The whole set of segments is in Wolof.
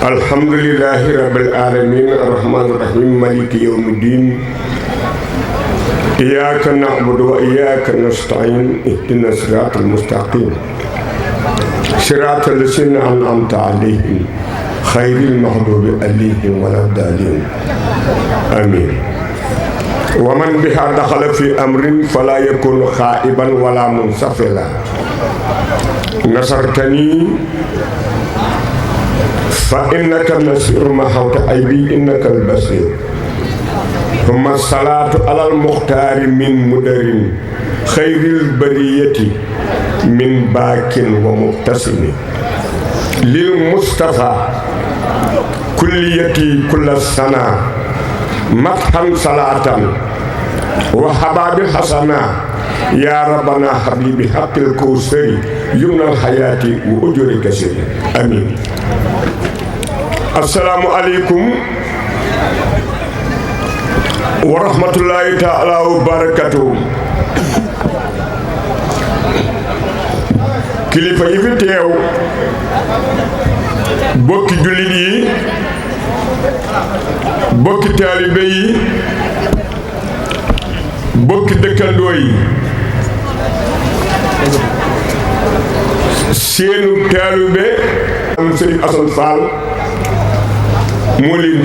الحمد لله رب العالمين الرحمن الرحيم مالك يوم الدين إياك نعبد وإياك نستعين اهدنا الصراط المستقيم صراط الذين أنعمت عليهم خير المغضوب عليهم ولا الضالين آمين. ومن بها دخل في أمر فلا يكون خائبا ولا منسفلا نصرتني فإنك النصير ما حوت أيدي إنك البصير ثم الصلاة على المختار من مدر خير البرية من باك ومبتسم للمصطفى كليتي كل السنة مدحا صلاة وحباب حسنا يا ربنا حبيبي حق الكوثر يمنى الحياة وأجر كثير آمين. السلام عليكم ورحمة الله تعالى وبركاته. kilifa yi fi teew bokki jullit yi bokki taalibe yi bokki dëkkandoo yi seenu taalibe am Serigne Assane Fall moo leen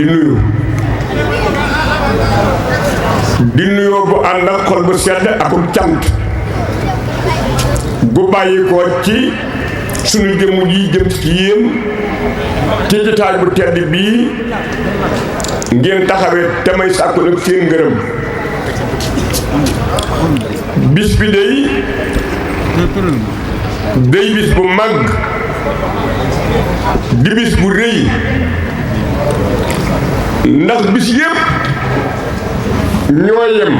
di nuyoo bu ànd ak xol bu sedd ak cant gu bàyyi ko ci sunu jëmm ji jëm ci yéen ci jotaay bu tedd bii ngeen taxawee te may sàkku nag seen ngërëm. bis bi day bis bu mag di bis bu rëy ndax bis yépp ñoo yem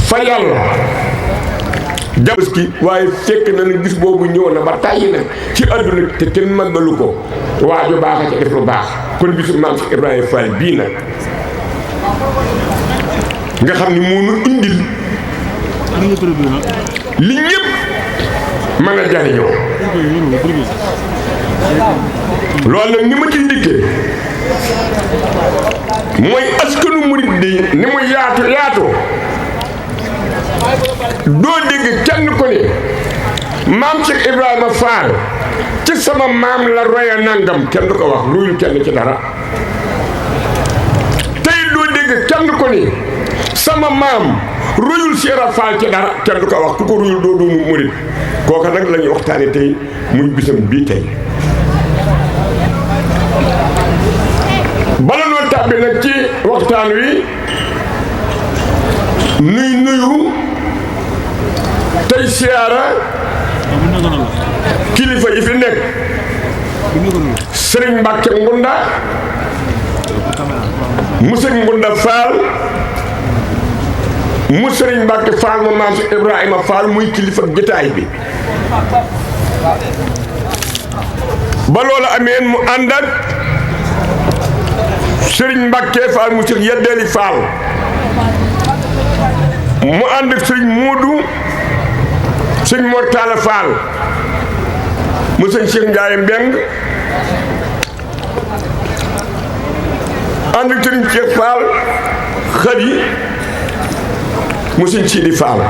fa yàlla jabaski waaye fekk na ne bis boobu ñëw na ba tàyyi na ci àdduna te kenn màggalu ko waa ju baax a ca def lu baax kon bisu maam si Ibrahima Fall bii nag nga xam ni moo nu indil li ñëpp mën a jariñoo loolu nag ni ma ci ndikkee mooy askanu murid di ni mu yaatu doo dégg kenn ko ne maam Cheikh Ibrahima Fall ci sama maam la roya nangam kenn du ko wax luyul kenn ci dara tey doo dégg kenn ko ne sama maam royul Cheikh Fall ci dara kenn du ko wax ku ko royul doo doomu murid kooka nag la ñuy waxtaane tey muy bisam bii tey bala noo tàbbi nag ci waxtaan wi nuyu tey siyaara kilifa yi fi nekk Serigne Mbacke Ngunda mu Serigne Ngunda Fall mu Serigne Mbacke Fall mu maam si Ibrahima Fall muy kilifa jotaay bi ba loolu ameen mu ànd ak Serigne Mbacke Fall mu Cheikh Yeddeeli Fall mu ànd ak Serigne Modou Serigne Mortala Fall mu Serigne Cheikh Ndiaye Mbeng ànd ak Serigne Cheikh Fall Khady mu Serigne Sidi Fall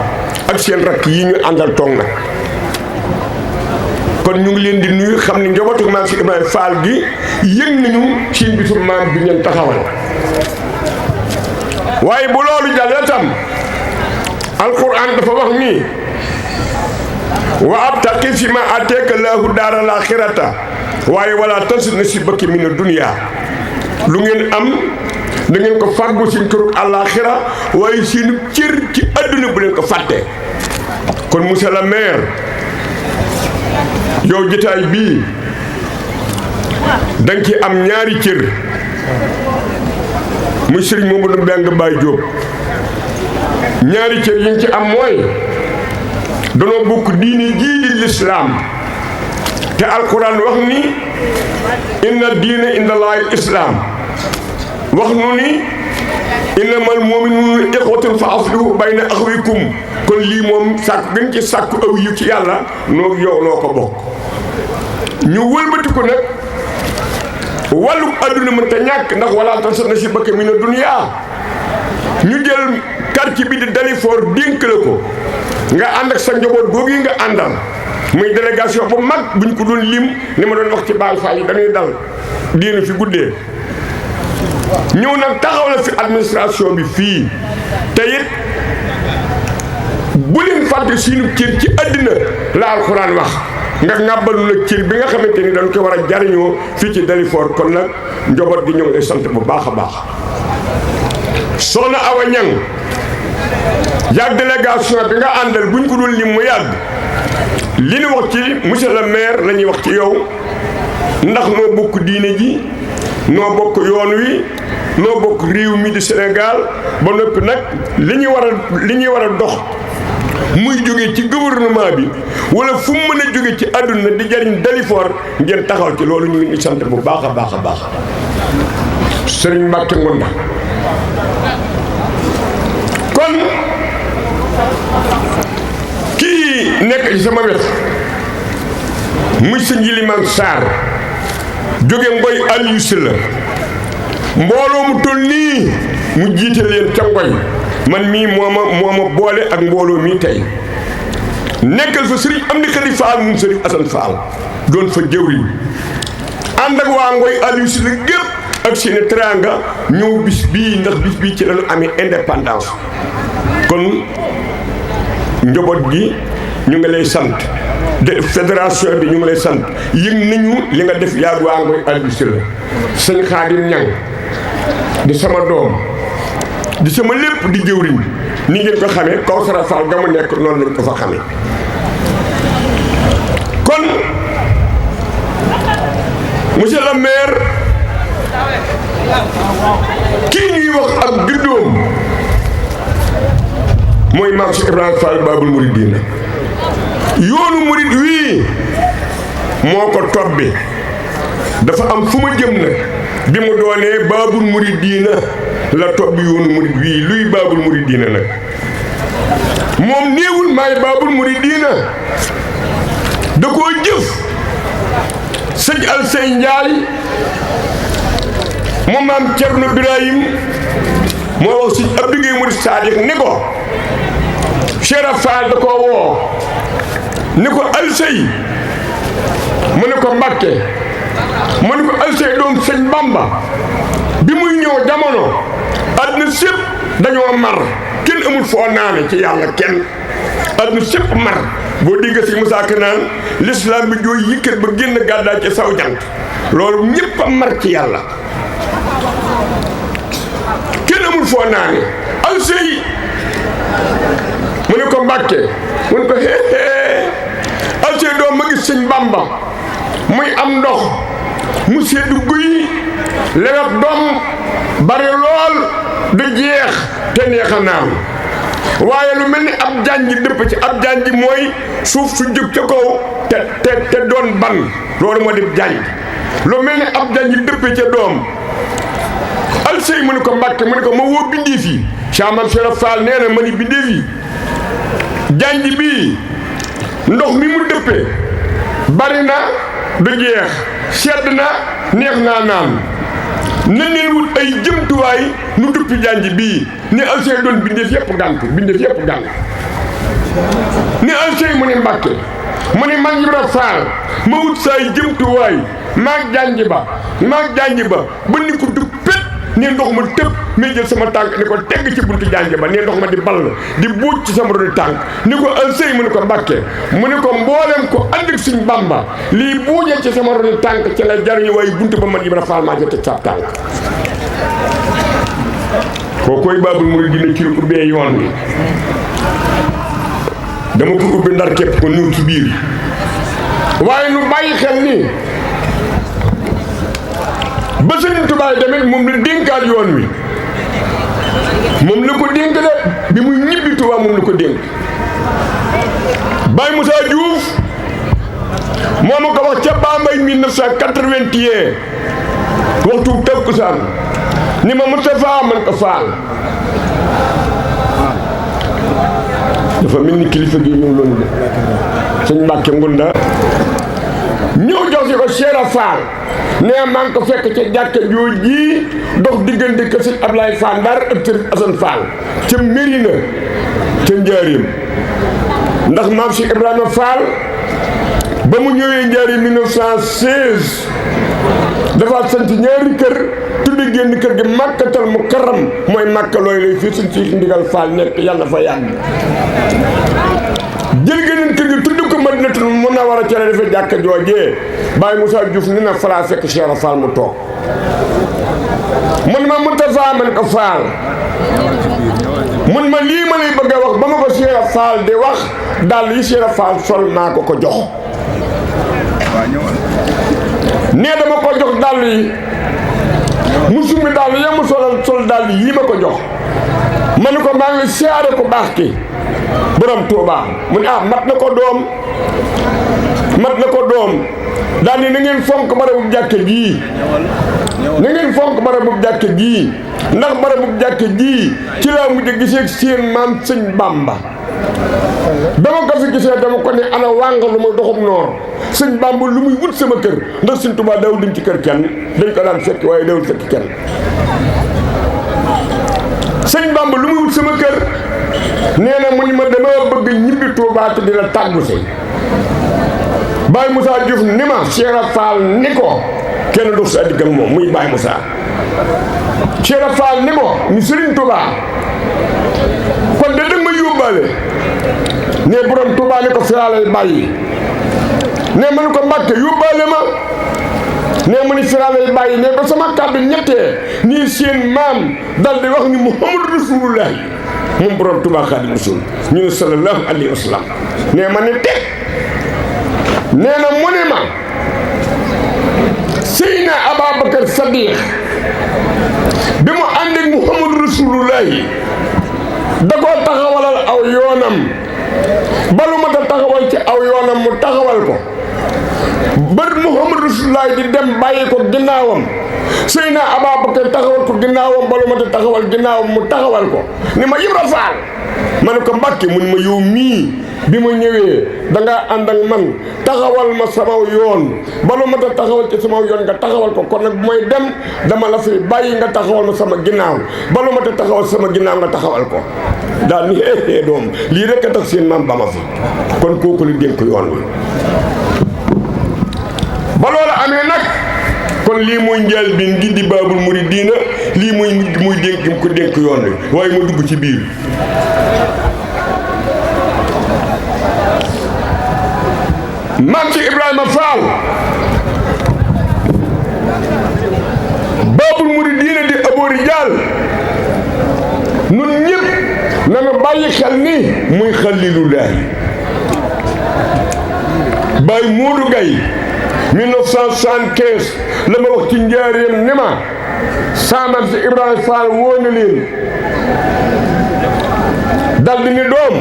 ak seen rakk yi ñu àndal toog nag kon ñu ngi leen di nuyu xam ne njabootu maam si Ibrahima Fall gi yëg nañu seen bisu maam bi ngeen taxawal waaye bu loolu jàllee tam alquran dafa wax ni wa abtaqi fi ma ateeka laahu daaral axirata waaye wala tansa nasiibaka mina dunya lu ngeen am da ngeen ko fàggu seen kërug àllaaxira waaye seen cër ci àdduna bu leen ko fàtte kon monsieur le maire yow jotaay bii danga ci am ñaari cër muy Serigne Mamadou Mbengue Baye Diop ñaari cër yi ñu ci am mooy danoo bokk diini jii di lislaam te alquran wax ni inna diina inda llaahi islaam wax nu ni innamal mu'minuuna ixwatun fa aslihu bayna axawaykum kon lii moom sàkk gën ci sàkku aw yu ci yàlla noo yow noo ko bokk ñu wëlbati ko nag wàllu adduna mën ta ñàkk ndax wala tansa nasiibaka mina dunya ñu jël quartier bi di Dalifort dénk la ko nga ànd ak sa njaboot googu yi nga àndal muy délégation bu mag buñ ko doon lim ni ma doon wax ci Baye Fall yi dañuy dal diinu fi guddee ñëw nag taxaw la fi administration bi fii te it bu leen fàtte suñu cër ci àddina la alxuraan wax nga ŋàbbalu la cër bi nga xamante ni dañ ko war a jariñoo fii ci Dalifort kon nag njaboot gi ñëw ngi sant bu baax a baax soxna Awa Ñang yàgg délégation bi nga àndal buñ ko doon lim mu yàgg li ñu wax ci monsieur le maire la ñuy wax ci yow ndax noo bokk diine ji noo bokk yoon wi noo bokk réew mi di Sénégal ba noppi nag li ñuy war a dox muy jóge ci gouvernement bi wala fu mu mën a jóge ci àdduna di jariñ Dalifort ngeen taxaw ci loolu ñu ngi sant bu baax a baax a baax Serigne Mbacke Ngonda kon kii nekk ci sama wet muy sa Njiliman Sarr jóge Ngoy Aliou Sylla mbooloo mu toll nii mu jiite leen ca Ngoy man mii moo ma boole ak mbooloo mii tey nekkal fa Serigne Amdy Khady Fall moom Serigne Assane Fall doon fa jëwriñ ànd ak waa Ngoy Aliou Sylla gépp ak seeni teraanga ñëw bis bii ndax bis bii ci lañu amee indépendance kon njaboot gi ñu ngi lay sant de fédération bi ñu ngi lay sant yëg nañu li nga def yaag waa Ngoy Aliou Sylla sëñ Xaadim Ñang di sama doom di sama lépp di jëwriñ ni ngeen ko xamee kawssara Fall ga mu nekk noonu lañ ko fa xamee kon monsieur le maire kii ñuy wax ak juddoom mooy maam si Ibrahima Fall Babul Mouridina yoonu murid wii moo ko tobbi dafa am fu ma jëm nag bi mu doonee Babul Mouridina la tobbi yoonu murid wii luy Babul Mouridina nag moom néewul maay Babul Mouridina da koo jëf sëñ Alsey Njaay moom maam Cerno Ibrahim moo wax sëñ Abdou Gueye Murid Sadiq ni ko Cheikh Fall da koo woo ni ko Alsey mu ne ko Mbàkke mu ne ko Alsey doom sëñ Bamba bi muy ñëw jamono àdduna sépp dañoo mar kenn amul foo naane ci yàlla kenn àdduna sépp mar boo dégg si Moussa Ka naan l'islam bi jooy yëkkat ba génn gàddaay ci saw jant loolu ñëpp a mar ci yàlla kenn amul foo naane Alsey mu ne ko Mbàkke mu ne ko xeexee Alsey doom ma gis sëñ Bamba muy am ndox mu seddu guy lewet doom bari lool du jeex te neex a naan waaye lu mel ni ab janj dëpp ci ab janj mooy suuf su jóg ca kaw te doon ban loolu moo di janj lu mel ni ab janj dëpp ca doom Alsey mu ne ko Mbàkke mu ne ko ma woo bindeef yi Chaman Cheikh Fall nee na ma ni bindeef yi janj bii ndox mi mu dëppee bari na du jeex sedd na neex naa naan na leen wut ay jëmtuwaay nu duppi janj bii ni Alsey doon bindeef yëpp gànk bindeef yëpp gànk ni Alsey mu ne Mbàkke mu ne man Ibra Fall ma wut saay jëmtuwaay maag janj ba ba ni ko du pét ne ndox ma tëb may jël sama tànk ni ko tegg ci buntu janj ba ne ndox ma di ball di buuj ci sama roni tànk ni ko Alsey mu ne ko Mbàkke mu ne ko mboolem ko ànd ak Sëñ Bamba lii buujee ci sama roni tànk ci la jariñu waaye buntu ba man Ibra Fall maa ca teg sa tànk koo koy Babul Mouridina ci lu ubbee yoon wi dama ko ubbi ndar képp ko ñëw ci biir waaye nu bàyyi xel ni ba Sëriñ Tuubaa tamit moom la dénkaat yoon wi moom la ko dénk de bi muy ñibbi Tuubaa moom la ko dénk Baye Moussa Diouf moo ma ko wax ca Bambey 1981 waxtu takkusaan ni ma Moustapha man ko Fall dafa mel ni kilifa gi ñëw loolu de sëñ Mbàkke Ngunda ñëw jox si ko Cheikh Fall nee maa ngi ko fekk ca jàkka jooji dox diggante kër Sëñ Ablaye Fall Ndar ak Sëñ Assane Fall ca Mérina ca Njaaréem ndax maam si Ibrahima Fall ba mu ñëwee Njaaréem 1916 dafa sant ñaari kër tudde génn kër gi Makkatal Mukarram mooy Makka looy lay fii suñ ci ndigal Fall nekk yàlla fa yàgg jël geneen kër gi tudd ko Madinatul Munawwara ca la defee jàkka joojee Baye Moussa Diouf ni na fala fekk Cheikh Fall mu toog mun ma Moustapha man ko Fall mun ma lii ma lay bëgg a wax ba ma ko Cheikh Fall di wax dàll yi Cheikh Fall sol maa ko jox nee dama ko jox dàll yi mu summi dàll ya mu sol dàll yii ma ko jox ma ne ko maa ngi siyaare ko baax ki borom Touba mu ne mat na ko doom daal ni na ngeen fonk barabu jàkke jii na ngeen fonk barabu jàkke jii ndax barabu jàkke jii ci laa mujj gisee seen maam Sëñ Bamba dama ko fi gisee dama ko ne ana wànga lu ma doxum noor Sëñ Bamba lu muy wut sama kër ndax Sëñ Touba dawul dem ci kër kenn dañ ko daan fekk waaye dawul fekk kenn Sëñ Bamba lu muy wut sama kër nee na mu ni ma dama bëgg ñibbi Touba te di la tàggu si Baye Moussa Diouf ni ma Cheikh Fall ni ko kenn du sa digg ak moom muy Baye Moussa Cheikh Fall ni ko ni Serigne Touba kon de dëgg ma yóbbaale ne borom Touba ni ko fi lay bàyyi ne ma ni ko Mbàkke yóbbaale ma ne mu ni fi lay bàyyi ne ba sama kàddu ñettee nii seen maam dal di wax ni Muhammadu Rasulullah moom borom Touba Xaadimu Rasuul ñu ne sallallahu alayhi wa sallam ne ma ni teg nee na mu ne ma Seydina Ababacar Sadiq bi mu ànd ak Muhammadu Rasulullah da koo taxawalal aw yoonam balu ma ta taxawal ci aw yoonam mu taxawal ko bër Muhammadu Rasulullah di dem bàyyi ko ginnaawam Seydina Ababacar taxawal ko ginnaawam balu ma ta taxawal ginnaawam mu taxawal ko ni ma Ibra Fall ma ne ko Mbàkke mu ni ma yow mii bi ma ñëwee dangaa ànd ak man taxawal ma sama yoon balu ma ta taxawal ci sama yoon nga taxawal ko kon nag bu may dem dama la fi bàyyi nga taxawal ma sama ginnaaw balu ma ta taxawal sama ginnaaw nga taxawal ko daal ni doom lii rek a tax seen maam ba ma fi kon kooku la dénk yoon wi ba loola amee nag kon lii muy njël bi ngi di baabul muridiina lii muy dénk ko dénk yoon wi waaye ma dugg ci biir maam ci Ibrahima Fall baabul muridiina di Abu Rijaal nun ñëpp nanu bàyyi xel ni muy Xalilullaahi Baye Modou Gaye 1975 la ma wax ci njaareem ni ma saamam si Ibrahima Fall woo na leen dal di ni doom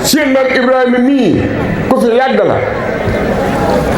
seen maam Ibrahima mii ku fi yàgg la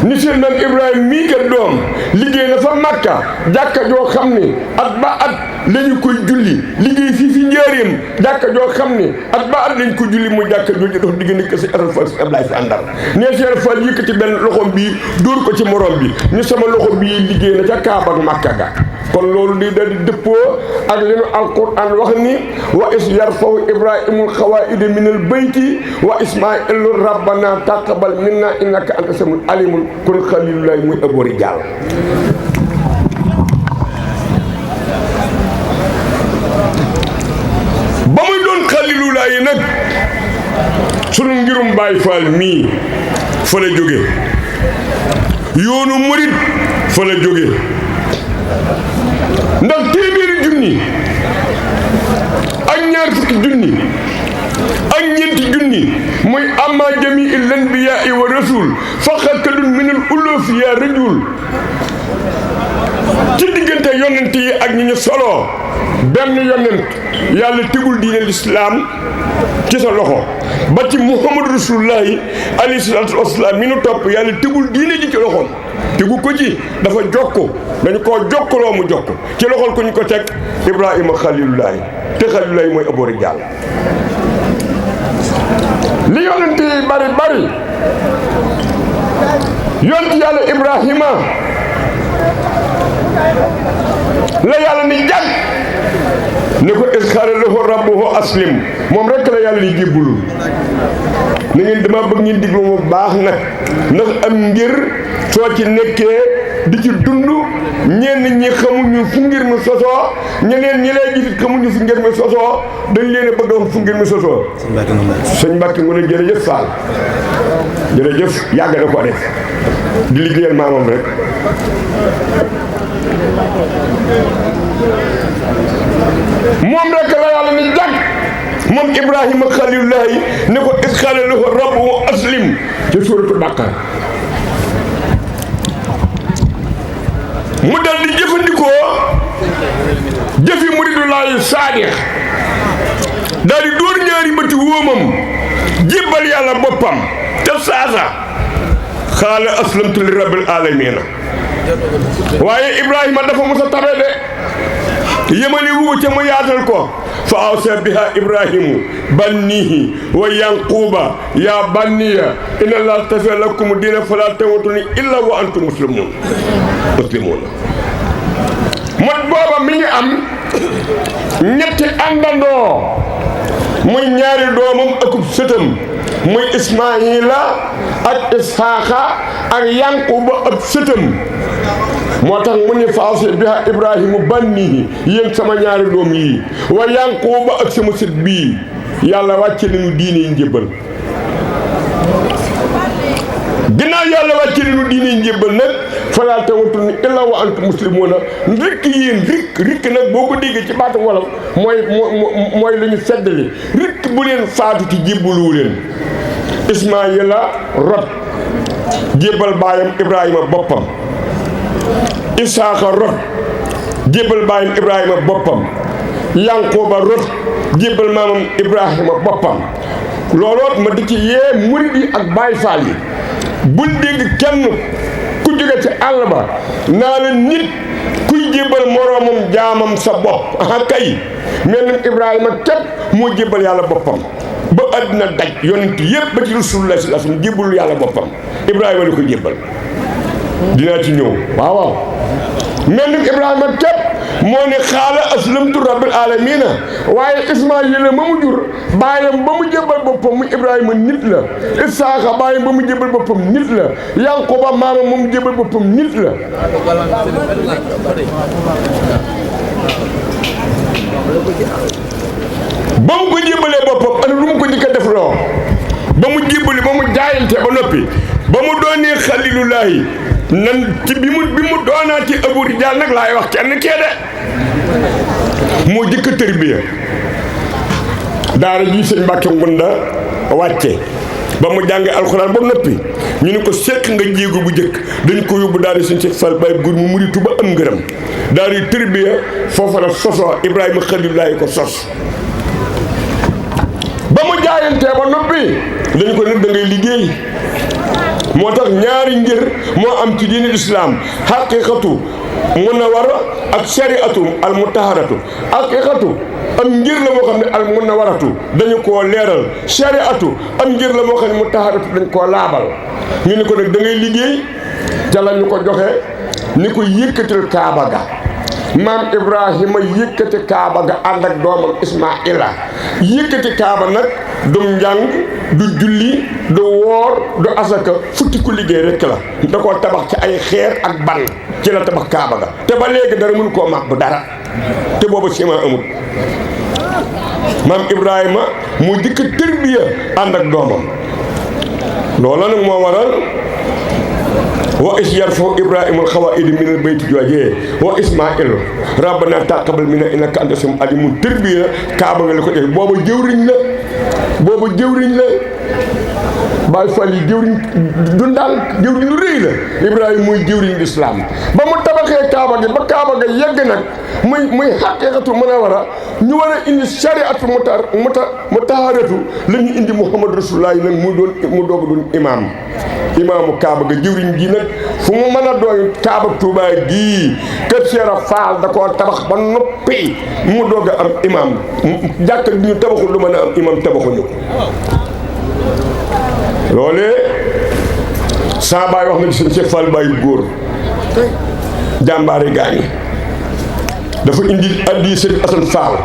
ni seen maam Ibrahima mii kat doom liggéey na fa Makka jàkka joo xam ni at ba at lañu koy julli liggéey fii fi njaareem jàkka joo xam ni at ba at lañu ko julli mu jàkka jooju dox diggante ko si Aral Fall si Ablaye fi àndal nee si Aral Fall yëkkati benn loxoom bii dóor ko ci morom bi ni sama loxo bii liggéey na ca Kaaba ak Makka ga kon loolu di dal di dëppoo ak li nu alquran wax ni wa is yarfahu ibrahimul xawaida minal bayti wa ismailu rabbana taqabal minna innaka anta samul alimul kon xalilullahi muy Abu Rijaal ba muy doon xalilullahi nag sunu ngirum Baye Fall mii fa la jóge yoonu murid fa la jóge ndax téeméeri junni ak ñaar fukki junni ak ñeenti junni muy amma jami'il anbiya'i wa rasul faqakadun minal ulufi ya rajul ci diggante yonent yi ak ñi ñu soloo benn yonent yàlla tegul diine lislaam ci sa loxo ba ci Muhammadu Rasulullahi alayhi salaatu wasalaam mi nu topp yàlla tegul diine ji ci loxoom tegu ko ci dafa jokko dañu koo jokkaloo mu jokk ci loxol ko ñu ko teg Ibrahima Xalilullahi te Xalilullahi mooy Abu Rijaal li yonent yi bari bari yonent yàlla Ibrahima la yàlla ni jàgg ne ko isxaala lahu rabbuhu aslim moom rek la yàlla ni jébbulul na ngeen dama bëgg ngeen diglu mu baax nag ndax am ngir soo ci nekkee di ci dund ñenn ñi xamuñu fu ngir mi sosoo ñeneen ñi lay gis xamuñu fu ngir mi sosoo dañ leen a bëgg a fu ngir mi sosoo sëñ Mbàkke nga ne jërëjëf Fall jërëjëf yàgg na ko def di liggéeyal maamam rek moom rek la yàlla ni jàgg moom Ibrahima xalilullahi ne ko isxaala lahu rabbuhu aslim ci suuratul Baqara mu dal di jëfandikoo jëfi muridullahi saadix daal di dóor ñaari bëti wóomam jébbal yàlla boppam te saasa xaala aslamtu li rabbil alamina waaye Ibrahima dafa mos a tabe de yemali wu ca mu yaatal ko fa awsa biha Ibrahimu bannihi wa yanquba ya banniya inna allaha tafa lakum diina fala tamutunna illa wa antum muslimun mot booba mi ngi am ñetti àndandoo muy ñaari doomam akub sëtam muy Ismaayila ak Isxaaqa ak Yanquba ak sëtam moo tax mu ne faase biha Ibrahimu bannihi yéen sama ñaari doom yi wa Yanquba ak sama sët bii yàlla wàcce nañu diine njëbbal ginnaaw yàlla wàcce nañu diine njëbbal nag falaa tamutunna illaa wa antum muslimuuna rikk yéen rikk nag boo ko déggee ci baatu wolof mooy lu ñu seddali rikk bu leen faatu ci jébbaluwu leen Ismaayila rot jébbal baayam Ibrahima boppam Isaaxa rot jébbal baayam Ibrahima boppam Yanquba rot jébbal maamam Ibrahima boppam looloot ma di ci yee murid yi ak Baay Faal yi bul dégg kenn ku jóge ci àll ba naa la nit kuy jébbal moroomam jaamam sa bopp aha kay mel ni Ibrahima képp moo jébbal yàlla boppam ba àddina daj yonent yépp ba ci Rasulullah sallallahu alayhi wasallam jébbalul yàlla boppam Ibrahima la ko jébbal dinaa ci ñëw waaw mel ni Ibrahima képp moo ne xaala aslamtu rabbil alamina waaye Ismaayila ma mu jur baayam ba mu jébbal boppam mu Ibrahima nit la Isaaxa baayam ba mu jébbal boppam nit la Yanquba maama ma mu jébbal boppam nit la ba mu ko jébbalee boppam ana lu mu ko jëkk a def loo ba mu jébbali ba mu jaayante ba noppi ba mu doonee xalilullahi nan ci bi mu doonaati Abu Rijaal nag laay wax kenn kee de moo jëkk a tërbiya daara ji sëñ Mbàkke Ngunda wàcce ba mu jàngee alxuraan ba noppi ñu ne ko Seck nga jéego bu jëkk dañ ko yóbbu daara suñ Seck Fall Baye gur mu muritu ba am ngërëm daara yi tërbiya foofa la sosoo Ibrahima xalilullahi ko sos ba mu jaayantee ba noppi dañ ko nag da ngay liggéey moo tax ñaari ngir moo am ci diini islam xaqiqatu munawara ak shariatu al mutaharatu xaqiqatu am ngir la moo xam ne al munawaratu dañu koo leeral shariatu am ngir la moo xam ne mutaharatu dañ koo laabal ñu ni ko nag da ngay liggéey ca la ñu ko joxe ni ko yëkkatil kaaba ga maam Ibrahima yëkkati kaaba ga ànd ak doomam Ismaila yëkkati kaaba nag du njàng du julli du woor du asaka futti ku liggéey rekk la da koo tabax ci ay xeer ak ban ci la tabax kaaba ga te ba léegi dara mënu koo màbb dara te booba ciment amul maam Ibrahima mu dikk tërbiya ànd ak doomam loola nag moo waral wa is yarfa'u Ibrahima al-qawaa'ida min al-bayti joojee wa Ismaa'il rabbana taqabbal minna innaka anta samiul aliim mu tërbiya kaaba nga la ko def booba jëwriñ la Baay Faal yi jëwriñ du daal jëwriñ lu rëy la Ibrahima muy jëwriñ lislaam ba mu tabaxee kaaba gi ba kaaba ga yegg nag muy xaqiiqatu munawara ñu war a indi shariatu mutaharatu la ñu indi Muhammad Rasulullah nag mu doog a doon imaamu kaaba ga jëwriñ gi nag fu mu mën a doon kaaba Tuubaa gii kër Seera Faal da koo tabax ba noppi mu doog a am imaam jàkka gi ñu tabaxul lu mën a am imaam tabaxuñu ko loolee saa baay wax na ci sëñ Cheikh Fall Baye góor jàmbaari gaañi dafa indi addi sëñ Assane Fall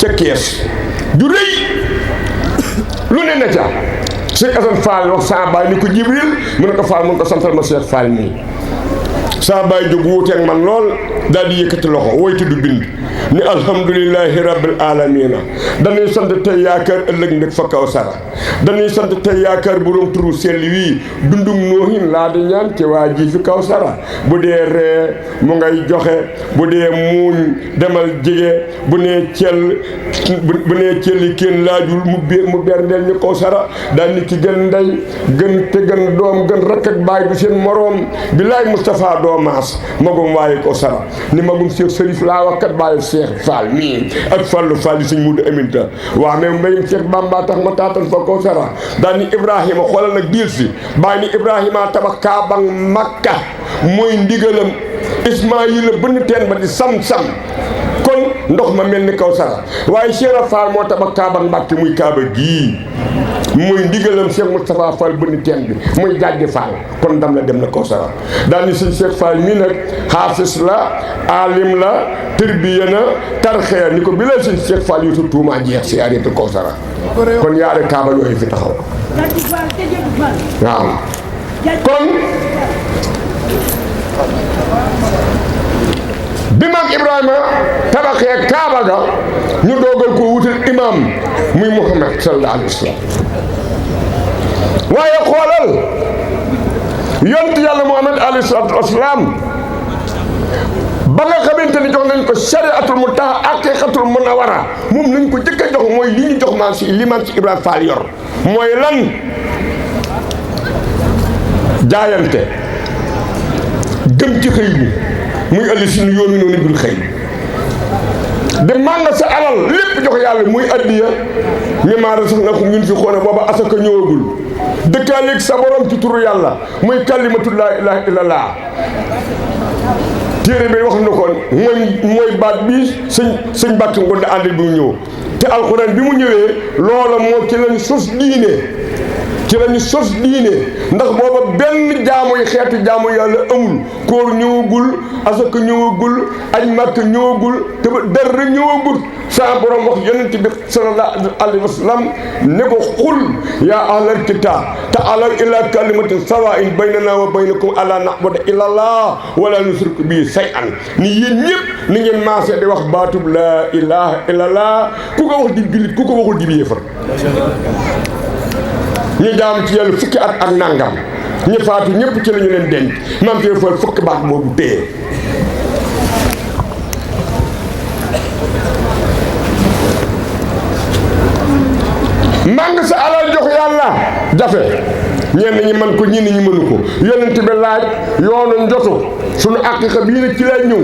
ca kees ju rëy lu ne na ca sëñ Assane Fall wax saa baay ni ko Jibril mu ne ko Fall mu ne ko santal ma Cheikh Fall nii saa baay jóg wuuteeg man lool daal di yëkkati loxo woy tudd bind ni alhamdulillahi rabbil alamina dañuy sant tey yaakaar ëllëg ndeg fa kawsara dañuy sant tey yaakaar borom turu sell wii dundum noohin laa di ñaan ci waa ji fi kawsara bu dee ree mu ngay joxe bu dee muuñ demal jige bu nee celli kenn laajul mu berndeel ñu kawsara daal ni ki gën ndey gën te gën doom gën rakk ak baay du seen moroom bilaay Moustapha doomaas magum waaye kawsara ni magum Cheikh Sërif laa wax kat bàyyi Cheikh Fall mii ak Fallu Fall yi sëñ Mudu Aminta waaw mais mbayum Cheikh Bamba tax ma taatan fa kawsara daal ni Ibrahima xoolal nag diir si bàyyi ni Ibrahima tabax Kaaba Makka mooy ndigalam Ismaayila bënn teen ba di sam-sam kon ndox ma mel ni kawsara waaye Cheikh Fall moo tabax Kaaba Mbàkke muy Kaaba gii muy ndigalam Cheikh Moustapha Fall bënn teen bi muy jàjj Fall kon ndam la dem na kawsara daal ni sëñ Cheikh Fall mii nag xaafis la alim la tërbiya na tarxeya ni ko bi la sëñ Cheikh Fall yutu tuuma jeex si arrêté kawsara kon yaare Kaaba yooyu fi taxaw waaw kon bi maam Ibrahima tabaxee Kaaba ga ñu doogal ko wutal imam muy Muhammad sallallahu alayhi wa sallam waaye xoolal yonent yàlla Muhammad alayhi salaatu wa salaam ba nga xamante ni jox nañ ko shariatul muntaha haqiqatul munawwara moom nañ ko jëkk a jox mooy li ñu jox maam si li maam si Ibrahima Fall yor mooy lan jaayante gëm ci xëy bi muy ëllëg si yoon wi noonu bil xëy de màng sa alal lépp jox yàlla muy addiya mi maara sax na ko ñun fi xoone booba asaka ñëwagul dëkkaaleeg sa borom ci turu yàlla muy kalimatu laa ilaaha illallah téere bi wax na ko mooy baat bi sëñ Mbàkke Ngonde ànd bi mu ñëw te alxuraan bi mu ñëwee loola moo ci lañ sos diine ndax booba benn jaamu yi xeetu jaamu yàlla amul koor ñëwagul asaka ñëwagul aj màkk ñëwagul te ba dara ñëwagul sa borom wax yonent bi sallallahu alayhi wa sallam ne ko xul yaa ahlal kitaab ta'aalaw ilaa kalimatin sawaa'in baynanaa wa baynakum allaa na'buda illallah wala nushrika bihi shay'an ni yéen ñëpp ni ngeen maasee di wax baatub laa ilaaha illallah ku ko wax di jullit ku ko waxul di yéefar ñu jaam ci yàlla fukki at ak nangam ñi faatu ñëpp ci la ñu leen denc maam ci fal fukki baat boobu téye màng sa alal jox yàlla jafe ñenn ñi man ko ñenn ñi mënu ko yonent bi laaj yoonu njotu sunu aqiqa bii nag ci lay ñëw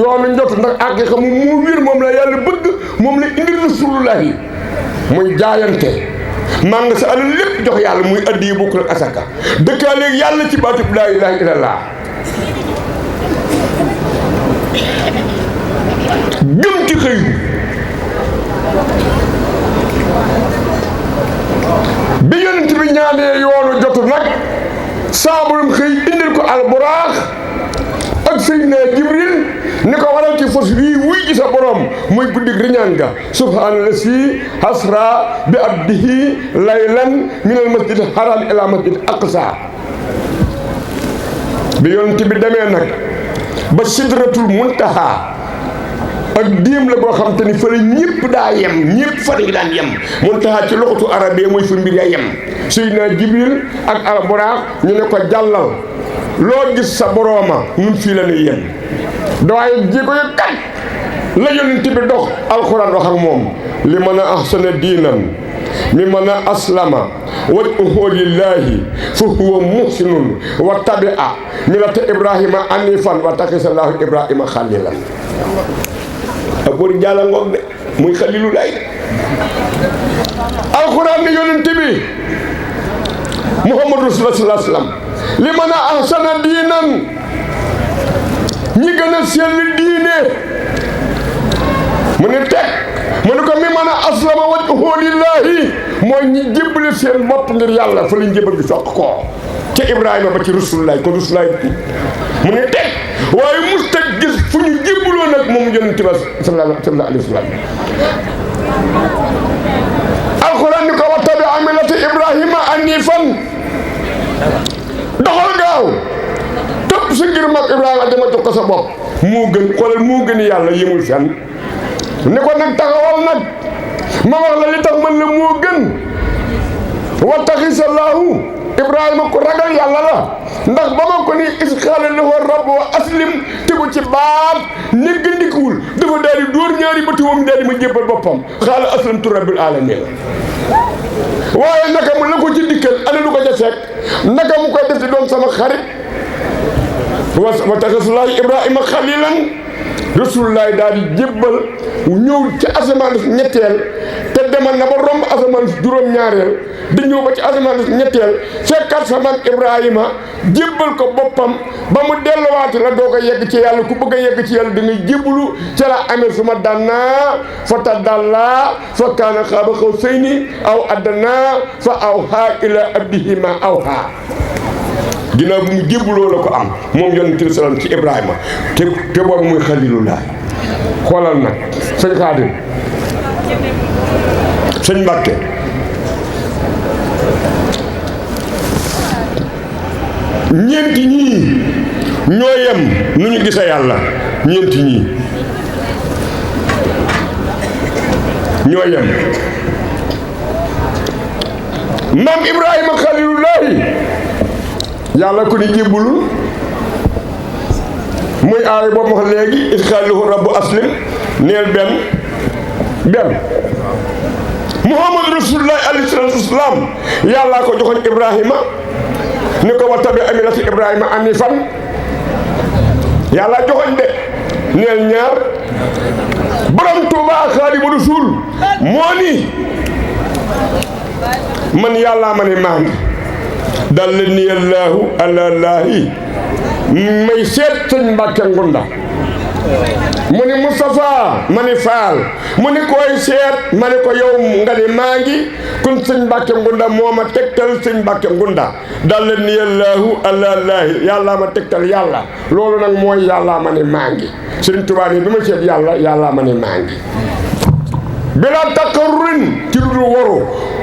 yoonu njotu ndax aqiqa mu wir moom la yàlla bëgg moom la indi rasulullahi muy jaayante màng sa alal lépp jox yàlla muy addi bokkul ak asaka dëkkaaleeg yàlla ci baatub laa ilaaha illallah gëm ci xëy bi yonent bi ñaanee yoonu jotu nag saaburum xëy indil ko alburaax ak Seydina Jibril ni ko waral ci fos wii wuy ci sa borom muy guddig riñaan ga subhaana si hasra bi abdihi laylan min al masjid haram ila masjid aqsa bi yonent bi demee nag ba sidratul muntaha ak diim la boo xam te ni fële ñëpp daa yem ñëpp fa dañu daan yem muntaha ci loxatu arabe mooy fa mbir ya yem Seydina Jibril ak alburaax ñu ne ko jàllal loo gis sa borooma ñun fii la ñuy yem dawaaye jéego yu kat la yonent bi dox alxuraan wax ak moom li mën a ahsana diinan mi mën a aslama wajhuhu lillahi fa huwa muhsinun wa tabi'a millata Ibrahima anifan wa taxisallaahu Ibrahima xalilan ak bori jàlla ngoog de muy xalilu lay alxuraan ni yonent bi Muhammadu rasulullah sallallahu alayhi wa sallam li mën a ahsana diinan ñi gën a sell diine mu ne teg mu ne ko mi mën a aslama wajhuhu lillahi mooy ñi jébbale seen bopp ngir yàlla fa lañ jébbal gi soq koo ca Ibrahima ba ci Rasulullah kon Rasulullah mu ne teg waaye musta gis fu ñu jébbaloo nag moom yonent bi sallallahu alayhi wa sallam alquran ni ko wattabi millata Ibrahima hanifan doxal gaaw topp sa ngir mag Ibrahima dama jox ko sa bopp moo gën xoolal moo gën yàlla yemul fenn ne ko nag taxawal nag ma wax la li tax man la moo gën wattaxisallahu Ibrahima ko ragal yàlla la ndax ba ma ko ni isxaala lahu rabbu aslim tegu ci baat néggandikuwul dafa daal di dóor ñaari bëti moom daal di ma jébbal boppam xaala aslamtu rabbil alamin waaye naka mu la ko ci dikkal ana lu ko ca fekk naka mu koy def di doon sama xarit wa taxasulaay Ibrahima xalilan Rasulullaay daal di jébbal ñëw ci asamaan ñetteel te demal na ba romb asamaan juróom-ñaareel di ñëw ba ci asamaan ñetteel fekkat sa maam Ibrahima jébbal ko boppam ba mu delluwaati la doo ko yegg ci yàlla ku bëgg a yegg ci yàlla da ngay jébbalu ca la amee suma dannaa fa tadallaa fa kaana qaaba qawsayni aw adnaa fa awhaa ilaa abdihi maa awhaa ginnaaw bi mu jébbaloo la ko am moom yonent bi salaam ci Ibrahima te boobu muy xalilullah xoolal nag sëñ Xaadim sëñ Mbàkke ñeenti ñii ñoo yem nu ñu gisa yàlla ñeenti ñii ñoo yem maam Ibrahima xalilullahi yàlla ko ni jébbulul muy aay boobu wax léegi isxaaluhu rabbu aslim neel benn Muhammad Rasulullah alayhi salaatu wasalaam yàllaa ko joxoon Ibrahima ni ko wattabi millata Ibrahima hanifan yàllaa joxoon de neel ñaar borom Tuubaa Xaadimu Rasuul moo ni man yàllaa ma ne maa ngi dal ni allahu alallaahi may seet sëñ Mbàkke Ngunda mu ni Moustapha ma ni Faal mu ni koy seet ma ni ko yow nga ni maa ngi kon sëñ Mbàkke Ngunda moo ma tegtal sëñ Mbàkke Ngunda dal ni allahu alallaahi yàllaa ma tegtal yàlla loolu nag mooy yàllaa ma ne maa ngi sëñ Tuubaa ni bi ma seet yàlla yàllaa ma ne maa ngi bilaa taqarrurin ci lu dul waru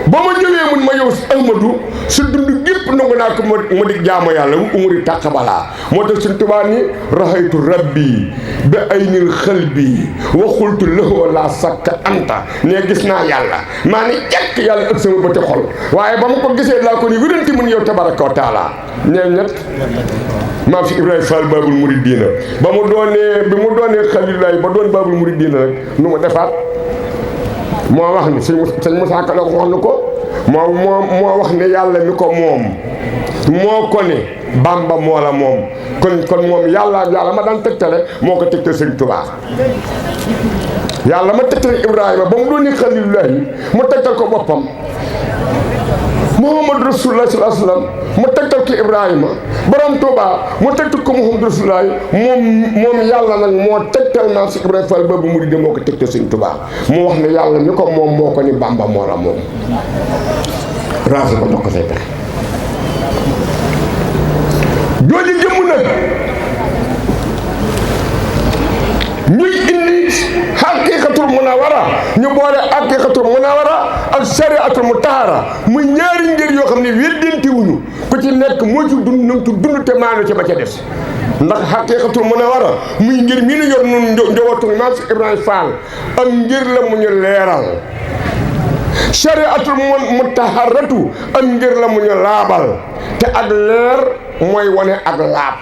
ba ma ñëwee mun ma yow Ahmadu su dund gépp nangu naa ko ma di jaamu yàlla wu umuri taqabalaa moo tax Sëñ Tuubaa ni rahaytu rabbi bi aynil xalbi wa xultu lahu la sakka anta ne gis naa yàlla maa ni jekk yàlla ak sama bëti xol waaye ba ma ko gisee laa ko ni wéranti mun yow tabaraka wa taala ñeen ñett maam si Ibrahima Fall Babul Muridiina ba mu doonee bi mu doonee xalilaay ba doon Babul Muridiina rek nu ma defaat moo wax ni sëñ Moussa Ka la ko wax ni ko moo wax ne yàlla mi ko moom moo ko ne Bamba moo la moom kon moom yàlla ma daan tegtale moo ko tegtal sëñ Tuubaa yàlla ma tegtal Ibrahima ba mu doon ni xalilullahi mu tegtal ko boppam Muhammad Rasulullah sallallahu alayhi wa sallam mu tegtal ko Ibrahima borom Tuubaa mu tegtal ko Muhammad Rasulullah moom yàlla nag moo tegtal naa si Ibrahima Fall Babul Muridiina moo ko tegtal sëñ Tuubaa mu wax ne yàlla mi ko moom moo ko ni Bamba moo la moom raasi ko jox ko say pexe jooju jëmm nag ñuy indi xaqiiqatul munawara ñu boole xaqiiqatul munawara ak sariatul mutahara muy ñaari ngir yoo xam ne weddinti wuñu ku ci nekk moo ci dund nang tu dund te maanu ci ba ca des ndax xaqiiqatul munawara muy ngir mi nu yor nun njowatu maam si Ibrahima Fall ak ngir la mu ñu leeral sariatul mutaharatu ak ngir la mu ñu laabal te ak leer mooy wane ak laab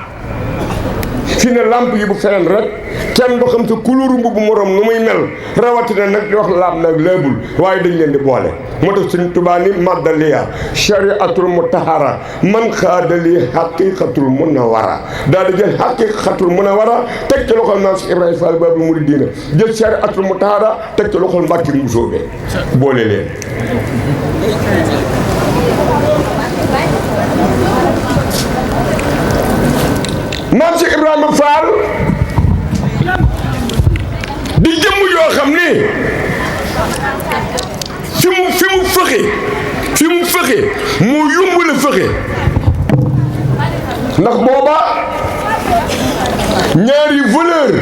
fi ne lamp yi bu feneen rek kenn du xam sa couleur mbubb morom nu muy mel rawatina nag di wax laab nag laabul waaye dañ leen di boole moo tax Sëñ Tuubaa ni maddaliya shariatul mutahara man xaadali xaqiqatul munawara daal di jël xaqiqatul munawara teg ci loxol maam si Ibrahima Fall Babul Muridiina jël shariatul mutahara teg ci loxol Mbàkke Mbusoobe boole leen maam si Ibrahima Fall di jëmm yoo xam ni fi mu fëxe moo yomb la fëxe ndax booba ñaari valeur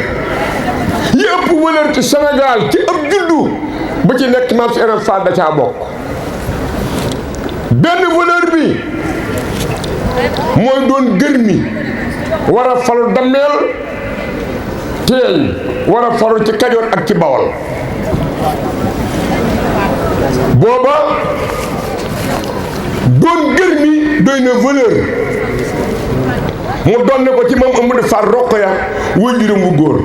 yi ëpp valeur ci Sénégal ci ëpp juddu ba ci nekk Maam Cheikh Ibra Fall da caa bokk benn valeur bi mooy doon gërmi war a falu dammeel teeñ war a falu ci Kajoor ak ci Bawol booba doon gërmi doy na valeur mu doon ne ko ci moom Amadou Fall Rokhaya waajuram bu góor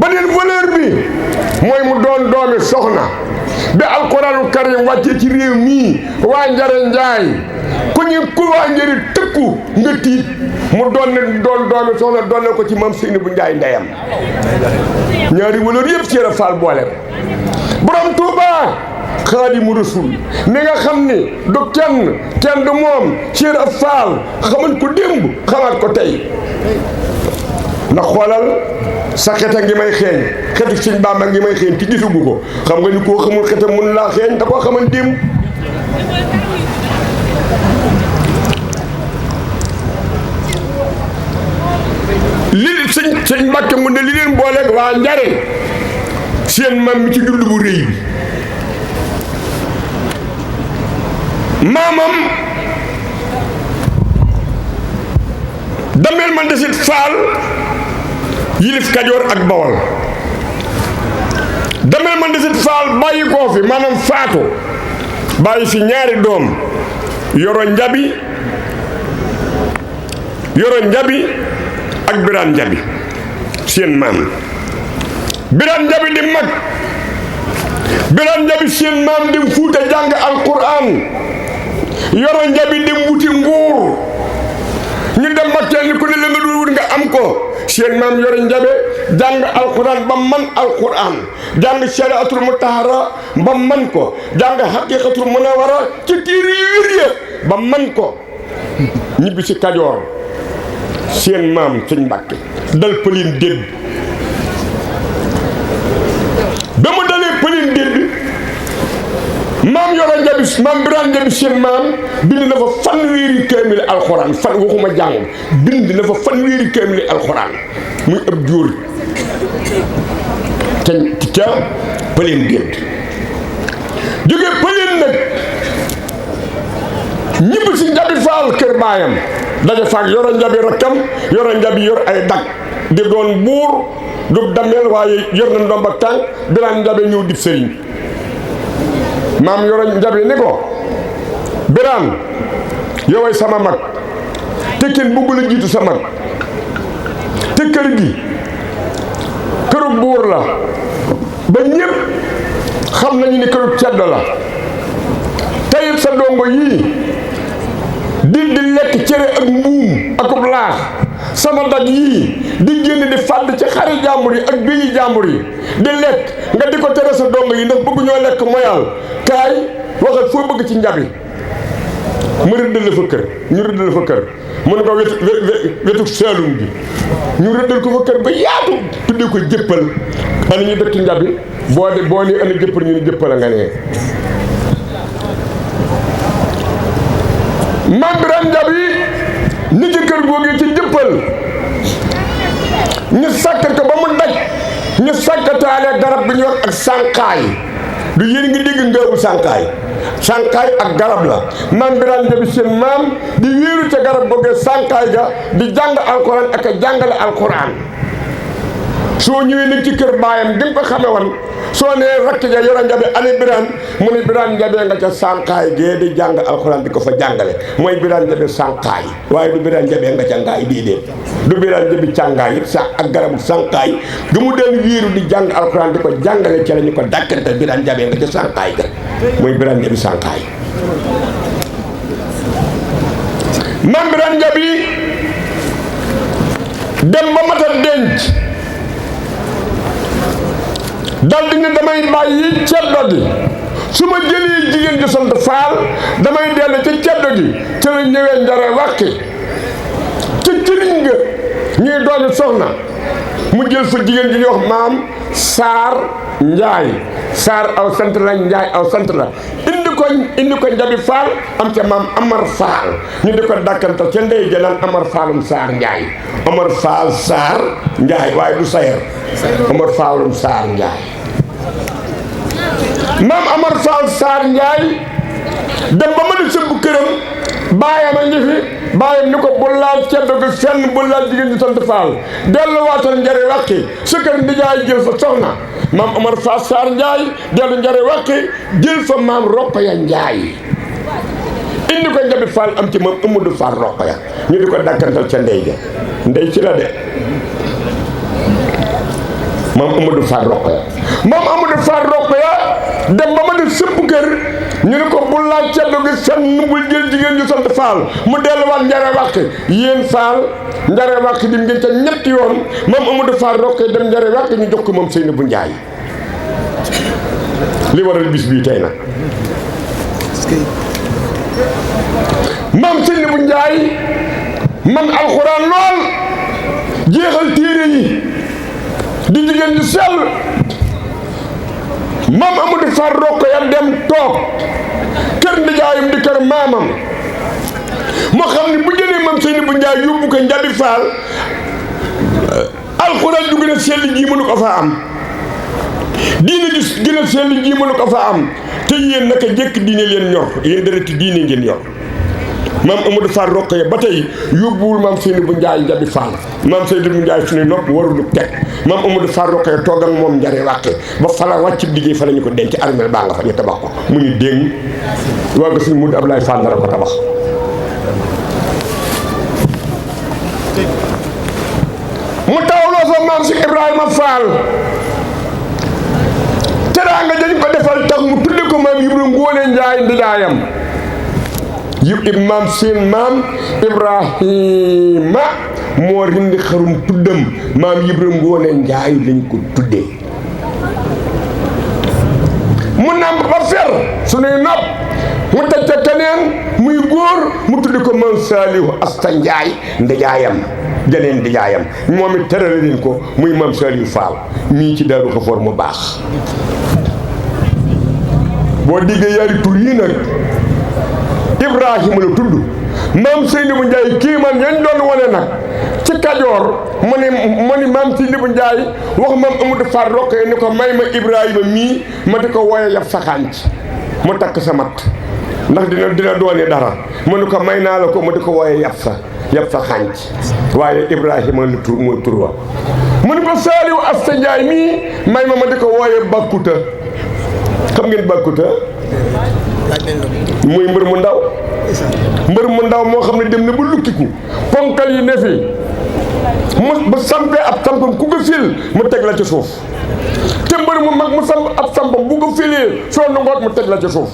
beneen valeur bi mooy mu doon doomi soxna bi alxuraanul karim wàcce ci réew mii waa Njare Njaay ku waa Njare tëkku nga tiit mu doon doomi soxna doon ne ko ci Maam Seyni bu Njaay ndeyam ñaari valeur yëpp ci Ibra Fall boole borom Tuuba Xaadimu Rasuul mi nga xam ni du kenn du moom Cheikh Ibra Fall xaman ko démb xamaat ko tey ndax xoolal sa xeta ngi may xeeñ xetu Sëñ Bàmba ngi may xeeñ ci gisugu ko xam nga ni koo xamul xeta mun laa xeeñ da koo xaman démb li sëñ Mbàkke mu ne li leen booleeg waa Njare seen maam mi ci dund bu rëy bi maamam dameel man desit Faal yilif Kajoor ak Bawol dameel man desit Faal bàyyi koo fi maanaam faatu bàyyi fi ñaari doom Yoro Njabi ak Biraan Njabi seen maam Biraan Njabi di mag Biraan Njabi seen maam dem Fuuta jàng alquran Yoro Njabi dem wuti nguur ñu dem ba kenn ku ne la nga dul wut nga am ko seen maam Yoro Njabi jàng alquran ba man alquran jàng shariatul mutahara ba man ko jàng haqiqatul munawara ci tiiri wér ya ba man ko ñibbi si Kajoor seen maam Sëñ Mbàkke dal pëlin dédd ba mu dalee pëlin dédd maam Yoro Njabi maam Biraan Njabi seen maam bind na fa fanweeri kaamil alxuraan waxuma jàng bind na fa fanweeri kaamil alxuraan muy ëpp jóor ca pëlin dédd jóge pëlin nag ñibbi si Njabi Faal kër baayam daje faak Yoro Njabi rakkam Yoro Njabi yor ay dag di doon buur du dameel waaye yor na ndomba tànk Biraan Njabi ñëw dib sëriñ maam Yoro Njabi ni ko Biraan yoway sama mag te kenn bëggu la jiitu sa mag te kër gi këru buur la ba ñépp xam nañu ni këru ceddo la tayit sa dongo yii di lekk cere ak mbuum akub laax sama dag yii di génn di fàdd ci xari jàmbur yi ak béyi jàmbur yi di lekk nga di ko tere sa dongo yi ndax bëgg ñoo lekk moyal kaay waxal foo bëgg ci Njabi mu rëddal la fa kër ñu rëddal la fa kër mu ne ko wetu Saalum bi ñu rëddal ko fa kër ba yaatu tuddee ko jëppal ana ñu dëkk Njabi boo ni ana jëppal ñu ni jëppal a nga nee maam Biraan Njabi ni ci kër googu ci jëppal ñu sàkkat ko ba mu daj ñu sàkkataale garab bi ñu wax ak sànqaay du yéen ngi dégg ngëbu sànqaay ak garab la maam Biraan Njabi seen maam di wéeru ca garab googee sànqaay ga di jàng alquran ak a jàngale alquran soo ñëwee nag ci kër baayam di nga ko xame woon soo nee rakk ja Yoro Njabi ani Biraan mu ne Biraan Njabi nga ca sànqaay gee di jàng alxuraan di ko fa jàngale mooy Biraan Njabi sànqaay waaye du Biraan Njabi nga ca ngaay déedéet du Biraan Njabi càngaay it sax ak garabu sànqaay gi mu deen wiiru di jàng alxuraan di ko jàngale ca la ñu ko dàkkante Biraan Njabi nga ca sànqaay ga mooy Biraan Njabi sànqaay maam Biraan Njabi dem ba mat a denc dal di ne damay bàyyi ceddo gi su ma jëlee jigéen ji sant Faal damay dellu ci ceddo gi ci la ñëwee Njare wàqi ci cëriñ nga ñuy doomi soxna mu jël fa jigéen ji ñuy wax maam Saar Njaay Saar aw sant la Njaay aw sant la indi ko Njabi Faal am ca maam Amar Faal ñu di ko dàkkantal ca ndey jëlaan Amar Faalum Saar Njaay Amar Faal Saar Njaay waaye du sayer Amar Faalum Saar Njaay maam Amar Faal Saar Njaay dem ba mën a sëbb këram baayam a ngi fi baayam ni ko bu laal ceddo gi fenn bu laal jigéen ñi sant Faal delluwaatal njare wàqi sa kër ndijaay jël fa soxna maam Amar Faal Saar Njaay dellu njare wàqi jël fa maam Roqaya Njaay indi ko Njabi Faal am ci maam Amadou Faal Roqaya ñu di ko dàkkantal ca ndey ja ndey ci la de maam Amadou Faal Roqaya maam Amadou Faal Roqaya dem ba ma def sëpp kër ñu ne ko bu laaj ceddo gi fenn bul jël jigéen ñu sant Faal mu delluwaat njare wàq yéen Faal njare wàq di ngeen ca ñetti yoon maam Amadou Faal Roqaya dem njare wàq ñu jox ko moom Seynabou Njaay li waral bis bii tey nag maam Seynabou Njaay man alxuraan lool jeexal téere yi di jigéen ñu sell maam Amadou Faal Roqaya dem toog kër ndijaayam di kër maamam moo xam ne bu jëlee maam Seynabou Njaay yóbbu ko Njabi Faal alxuraan ju gën a sell ji mënu ko fa am diine ji gën a sell ji mënu ko fa am te yéen naka jëkk diine leen ñor yéen dereti diine ngeen yor maam Amadou Faal Roqaya ba tey yóbbuwul maam Seynabou Njaay Njabi Faal maam Seynabou Njaay suñu nopp warulu teg maam Amadou Faal Roqaya toog ak moom njare wàqe ba fala wàcc liggéey fa la ñu ko denc armeel baa nga fa ñu tabax ko mu ñu déng waa nga suñu Mudu Ablaay Faal dara ko tabax mu tawloo fa maam si Ibrahima Faal teraanga dañ ko defal tax mu tudde ko maam Ibrahima Ngoone Njaay ndijaayam maam seen maam Ibrahima moo rindi xarum tuddam maam Ibrahima Ngoone Njaay lañ ko tuddee mu nàmp ba fer suñuy nopp mu teg ca keneen muy góor mu tudde ko maam Saalihu Asta Njaay ndijaayam janeen ndijaayam moom it terale leen ko muy maam Saalihu Faal mii ci Daaru Xafoor mu baax boo diggee yaari tur yi nag Ibrahima la tudd maam Seynabou Njaay kii man yañ doon wane nag ci Kajoor mu ni maam Seynabou Njaay wax maam Amadou Faal Roqaya ni ko may ma Ibrahima mii ma di ko woye yaf saxaan ci mu takk sa mat ndax dina doone dara mu ni ko may naa la ko ma di ko woye yaf sa xànc waaye Ibrahima la tur mooy tur wa mu ni ko Saalihu Asta Njaay mii may ma di ko wooye Bakkuta xam ngeen Bakkuta muy mbër mu ndaw moo xam ne dem na ba lukkiku ponkal yi ne fi mu ba sampee ab sampam ku ko fil mu teg la ci suuf te mbër mu mag mu samp ab sampam bu ko filee soo nangoot mu teg la ci suuf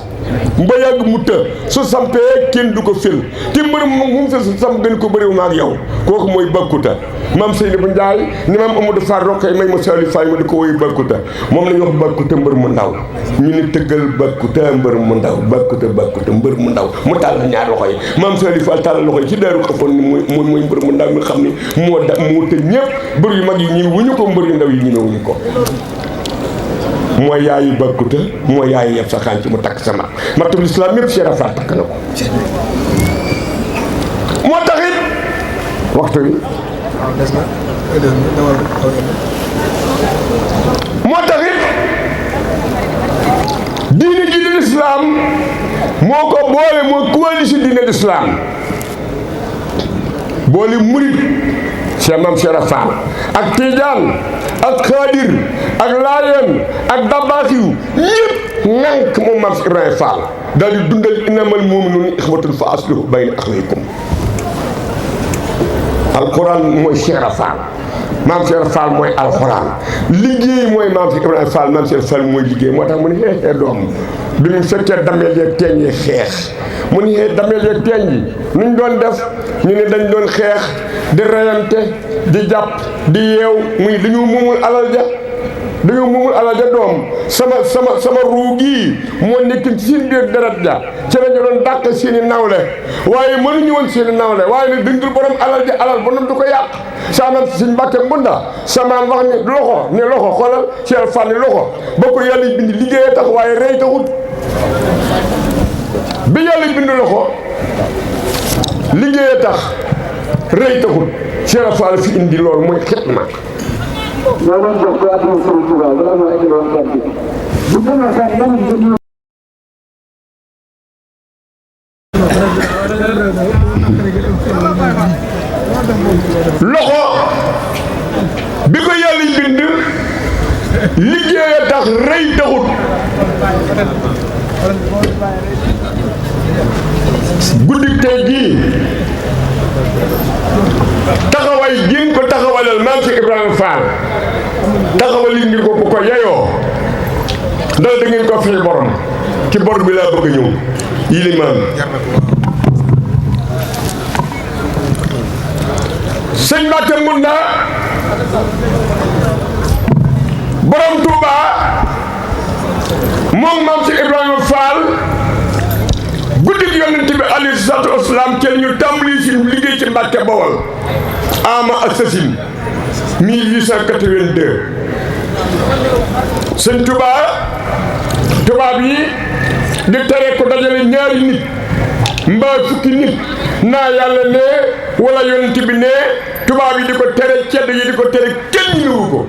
ba yàgg mu të su sampee kenn du ko fil te mbër mu mag mu fil su samp gën ko bëriwu ma ak yow kooku mooy Bakkuta maam Seynabou Njaay ni maam Amadou Faal Roqaya may ma Saalihu Faal ma di ko woyu Bakkuta moom la ñu wax Bakkuta mbër mu ndaw ñu ni tëggal Bakkuta mbër mu ndaw Bakkuta mbër mu ndaw mu tàllal ñaar loxo yi maam Saalihu Faal tàllal loxo yi ci Daaru Xafoor ni mooy mbër mu ndaw mi xam ni moo tëj ñëpp mbër yu mag yi ñi wuñu ko mbër yu ndaw yi ñi wuñu ko mooy yaayu Bakkuta mooy yaayu yëpp sa xaan ci mu takk sa mat matul islam yëpp Cheikh Faal takk na ko moo taxit waxtu wi moo taxit diine ji di lislaam moo ko boole moo coalition diine lislaam boole murid Cheikh Mame Cheikh Faal ak Tijaan ak Xaadir ak Laayeen ak Dabaaxiyu ñëpp nank moom Mame Ibrahima Fall daal di dundal innamal mu'minuuna ixwatun fa aslihu bayna axawaykum alquran mooy Cheikh Fall Mame Cheikh Fall mooy alquran liggéey mooy Mame Ibrahima Fall Mame Cheikh Fall mooy liggéey moo tax mu ne xeexee doom bi mu fekkee dameel yeeg teeñ yi xeex mu ni xee dameel yeeg teeñ yi nuñ doon def ñu ne dañ doon xeex di reyante di jàpp di yeew muy dañu moomul alal ja da nga moomul alal ja doom sama ruu gii moo nekk ci seen biir deret ja ci la ñu doon dàq seeni nawle waaye mënuñu woon seeni nawle waaye nag dëngul borom alal ja alal ba du ko yàq saamam si Mbàkke Mbunda samaam wax ni loxo xoolal Cheikh Fall ni loxo ba ko yàlla bind liggéeyee tax waaye rey taxut bi yàlla bind loxo liggéeyee tax rëy taxul Cheikh Fall fi indi loolu mooy xitma. loxo bi ko yàlla bind liggéeyee tax rëy taxul guddi tey gii taxaway gi ko taxawalal maam si Ibrahima Fall taxawal indi ko bu ko yeyoo ndax da ngeen ko fay borom ci bor bi laa bëgg a ñëw yilimaan sëñ Mbàkke Mbunda borom Touba moom maam si Ibrahima Fall guddi gi yonent bi alayhi salaatu wasalaam ci ñu tàmbali si liggéey ci Mbàkke Bawol ama assasine 1882 sëñ tubaab yi di tere ko dajale ñaari nit mbaa fukki nit naa yàlla ne wala yonent bi ne tubaab yi di ko tere cedd yi di ko tere kenn ñëwu ko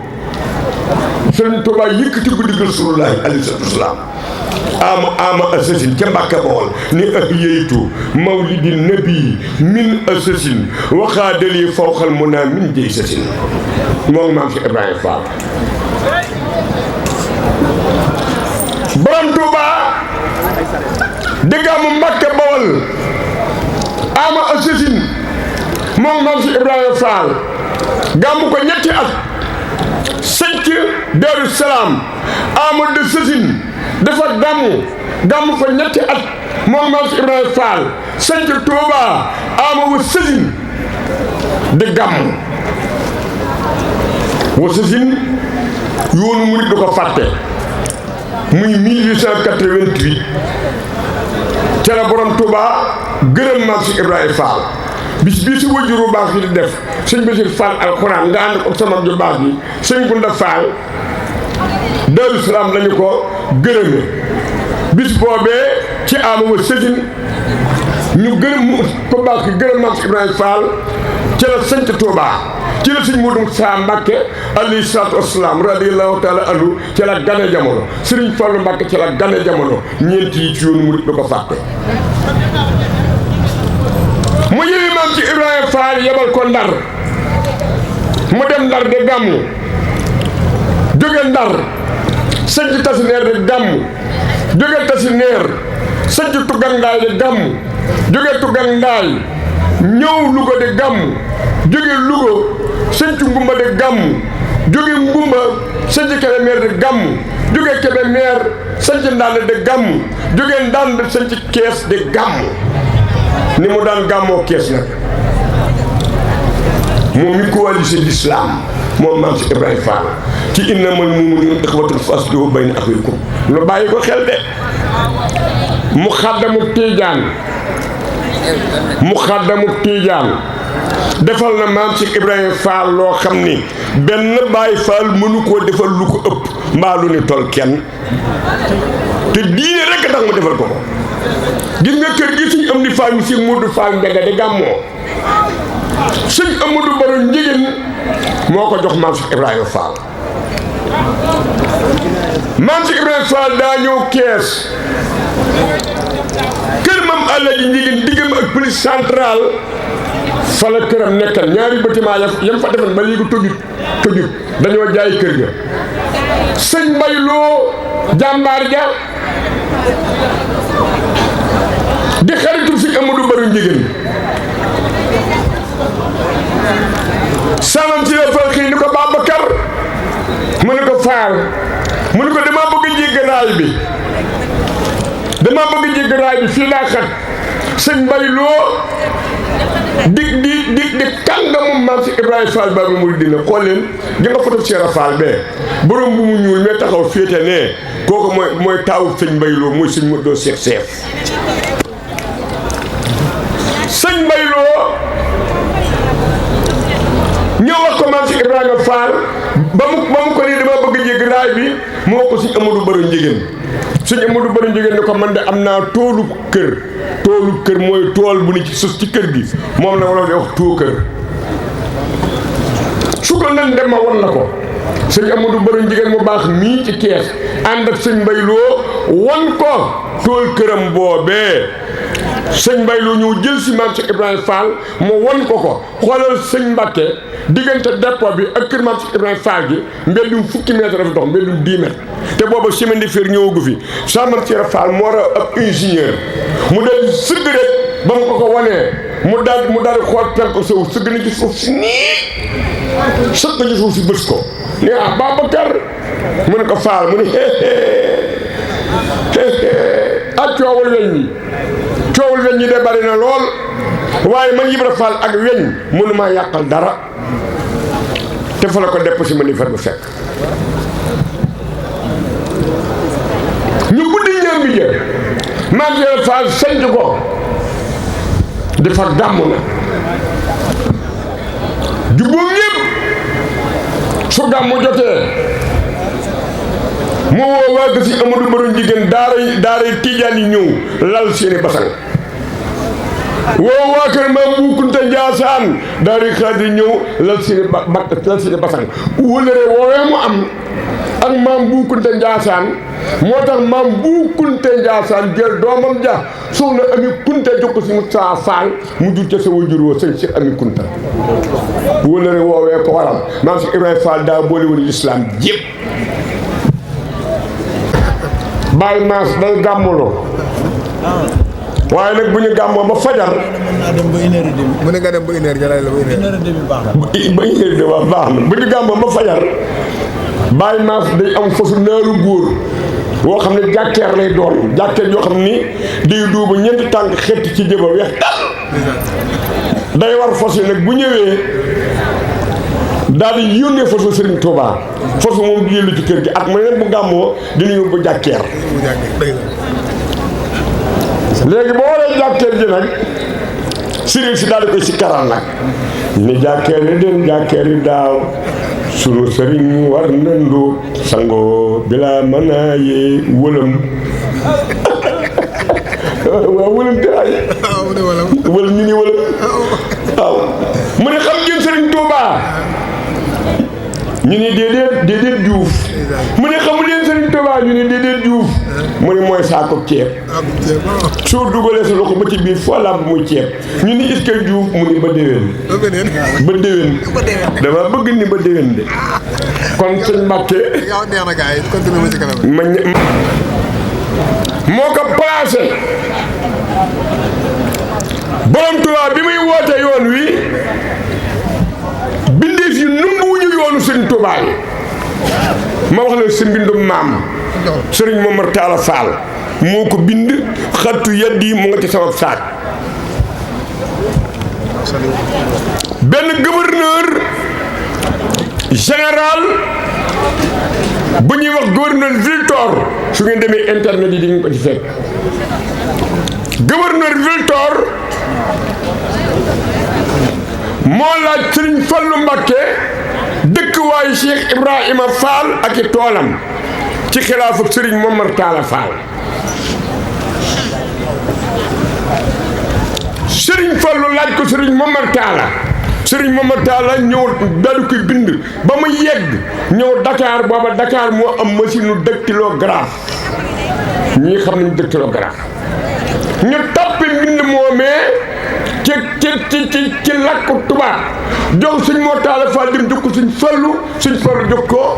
sëñ Tuubaa yëkkati guddi gi Rasulullaahi alayhi salaatu wasalaam ama assasine ca Mbàkke Bawol ni ahyaytu mawlidi nabi min assasine waxaadali fawxal muna min jëy sasin moom maam si Ibrahima Fall borom Touba diggamu Mbàkke Bawol ama assasine moom maam si Ibrahima Fall gàmmu ko ñetti at sënc Daaru Salaam Amadou Sësin dafa gàmmu fa ñetti at moom maam si Ibrahima Fall sënc Touba Amadou Sësin di gàmmu wa Sësin yoonu murid du ko fàtte muy 1888 ca la borom Touba gërëm maam si Ibrahima Fall bis bii si wajuru baax yi di def sëñ Basiir Fall alxuraan nga ànd ko sama ju baax bi sëñ Gunda Fall Daaru Salaam lañu ko gërëme bis boobee ci Amadou Sësin ñu gërëm ko baax ki gërëm maam si Ibrahima Fall ci la sëñ Touba ci la sëñ Modou Sa Mbàkke alayhi salaatu wasalaam radiyallahu taala anhu ci la gane jamono sëriñ Fallu Mbàkke ci la gane jamono ñeent yi ci yoonu murid du ko fàtte mu ñëwi maam ci Ibrahima Fall yebal ko Ndar mu dem Ndar de gàmmu jóge Ndar sëñ Tasineer de gàmmu jóge Tasineer sëñ Tugang Ndaay de gàmmu jóge Tugang Ndaay ñëw Louga de gàmmu jóge Louga sëñ Ngumba de gàmmu jóge Ngumba sëñ Kébémer de gàmmu jóge Kébémer sëñ Ndande de gàmmu jóge Ndande sëñ Kees de gàmmu ni mu daan gàmmoo Kees nag moom mi coalisé l'islam moom maam si Ibrahima Fall ci innamal mu'minuuna ixwatun faslihu bayna axawaykum lu bàyyi ko xel de mu xaddamu Tiijaan defal na maam si Ibrahima Fall loo xam ni benn Baye Fall mënu koo defal lu ko ëpp mbaa lu ni tol kenn te diine rekk tax mu defal ko ko gis nga kër gi suñ am di Fall mi si Modou Fall Mbega de gàmmoo suñ Amadou Baro njigéen moo ko jox maam si Ibrahima Fall maam si Ibrahima Fall daa ñëw Kees kër mam àlla ji njigéen diggam ak police centrale fa la këram nekkal ñaari bâtiment yam fa defoon ba léegi tojut dañoo jaay kër ga sëñ Mbay Loo jàmbaar ja di xaritu si Amadou Baro njigéen sanam ci la fal xii ni ko Babacar mu ne ko Faal mu ne ko dama bëgg jégg raay bi fii laa xat sëñ Mbay Loo di kàngamu maam si Ibrahima Fall Babul Mouridina xool leen di nga photo Cheikh Fall bee borom bu mu ñuul mais taxaw féete ne kooku mooy taawu sëñ Mbayloo mooy sëñ Modou Cheikh sëñ Mbayloo ñëw wax ko maam si Ibrahima Fall ba mu ko nii dama bëgg jéggi raay bi mu wax ko sëñ Amadou Baro Njigéen sëñ Amadou Baro Njigéen ne ko man de am naa toolu kër mooy tool bu ni ci sus ci kër gi moom la wala di wax too kër su ko nan dem ma won la ko sëñ Amadou Baro Njigéen mu baax mii ci Kees ànd ak sëñ Mbayloo won ko tool këram boobee sëñ Mbayloo ñëw jël si maam Cheikh Ibrahima Fall mu won ko xoolal sëñ Mbàkke diggante dépôt bi ak kër maam Cheikh Ibrahima Fall gi mbeddum fukki mètre dafa dox mbeddum 10 mètres te booba chemin de fer ñëwagu fi sa maam Cheikh Fall moo war a ab ingénieur mu del sëgg rek ba mu ko wanee mu daal xool penku sow sëgg na ci suuf si nii sëgg na ci suuf si bës ko ne Babacar mu ne ko Fall mu ne ak coowal weñ ñi de bari na lool waaye man Ibra Fall ak weñ mënumaa yàqal dara te fa la ko depp si ma ni fer bu fekk ñu guddi ñam bi jë maam Ibra Fall sanc ko dafa gàmm na jubboom ñëpp su gàmmu jotee mu woo waa gësi Amadou Baro Njigéen daaray Tijaan yi ñëw lal seeni basang woo waa kër Maam Bu Kunta Njaasaan daaray Xaadir ñëw lal seeni basang wëlëre woowee mu am ak Maam Bu Kunta Njaasaan moo tax Maam Bu Kunta Njaasaan jël doomam ja soxna Ami Kunta jox ko si Moustapha Fall mu jur ca sa wajur woo sëñ Cheikh Ami Kunta wëlëre woowee ko waral maam si Ibrahima Fall daa boole woon lislaam jépp Baye Mass day gàmmuloo waaye nag bu ñu gàmmoo ba fajar mu ne nga dem ba 1h jëlaat la ba 1h baax na bu ñu gàmmoo ba fajar Baye Mass day am fasu naaru góor boo xam ne jàkkeer lay doon jàkkeer yoo xam ni day duuba ñeenti tànk xett ci jëba weex tal day war fas yi nag bu ñëwee daal di yónnee fasu Serigne Touba fasu moom di yëllu ci kër gi ak ma neen bu gàmmoo dina yóbbu jàkkeer léegi boo waree jàkkeer ji nag Serigne si daal di koy si karal nag ne jàkkeer yi den jàkkeer yi daaw sunu Serigne war na ndóob sangoo bila mën a yee wëlam waaw wëlam teraay wëlam ñu ni wëlam waaw mu ne xam ngeen Serigne Touba ñu ni déedéet Diouf mu ne xamu leen Serigne Touba ñu ni déedéet Diouf mu ne mooy saako ceeb soo dugalee sa loxo ba ci biir foo làmb muy ceeb ñu ni est-ce que Diouf mu ni ba déwén dama bëgg ni ba déwén de kon sëñ Mbàkke moo ko placé borom Touba bi muy woote yoon wi bindeef yi nanguwuñu yoonu Serigne Touba yi ma wax la sa mbindum maam Serigne Momar Talla Fall moo ko bind xattu yaddi mu nga ci sama saak benn gouverneur général bu ñuy wax gouverneur Victor su ngeen demee internet yi di ngeen ko ci fekk gouverneur Victor moo laaj Serigne Fallou Mbacké dëkk waayu Cheikh Ibrahima Fall ak i toolam ci xilaaf ak Serigne Momar Talla Fall Serigne Fallou laaj ko Serigne Momar Talla ñëw daal di koy bind ba mu yegg ñëw Dakar booba Dakar moo am machine nu dactylographe ñii xam nañu dactylographe ñu tappi mbind moomee ci làkku tubaab jox Serigne Momar Talla Fall dem jox ko Serigne Fallou jox ko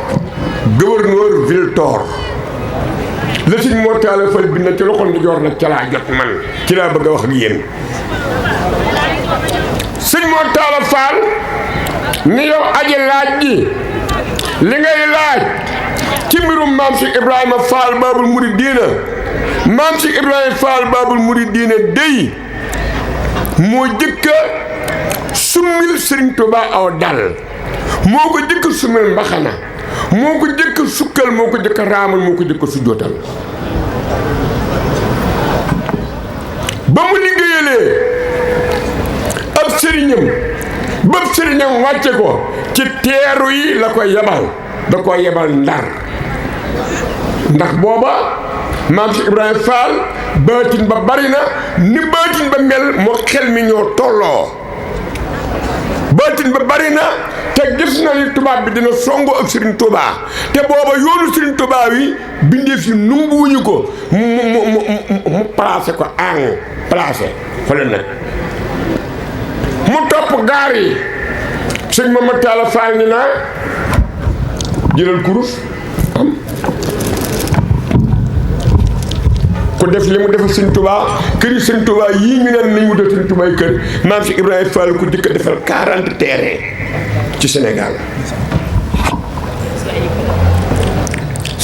gouverneur Victor la Serigne Momar Talla Fall bind ci loxo ndijoor nag ca laa jot man ci laa bëgg a wax ak yéen Serigne Momar Talla Fall ni yow aji laaj ji li ngay laaj ci mbirum maam si Ibrahima Fall Babul Mouridina maam si Ibrahima Fall Babul Mouridina dey moo jëkka Serigne Touba aw dal moo ko jëkk sumel mbaxana moo ko jëkk sukkal moo ko jëkk raamal moo ko jëkk sujjootal ba mu liggéeyalee ab sëriñam wàcce ko ci teeru yi la ko yebal da ko yebal Ndar ndax booba maam si Ibrahima Fall baatin ba bari na ni baatin ba mel moo xel mi ñoo tolloo baatin ba bari na te gis na ni tubaab bi dina songo ak Serigne Touba te booba yoonu Serigne Touba wi bindeef yi numbuwuñu ko mu placé ko placé fa la nag mu topp gaar yi sëñ Mamadou Talla Fall ni naa jëlal kurus am ku def li mu def Sëñ Touba kër yi Sëñ Touba yii ñu neen nañ wutal Sëñ Touba kër maam si Ibrahima Fall ku jëkk defal 40 terrain ci Sénégal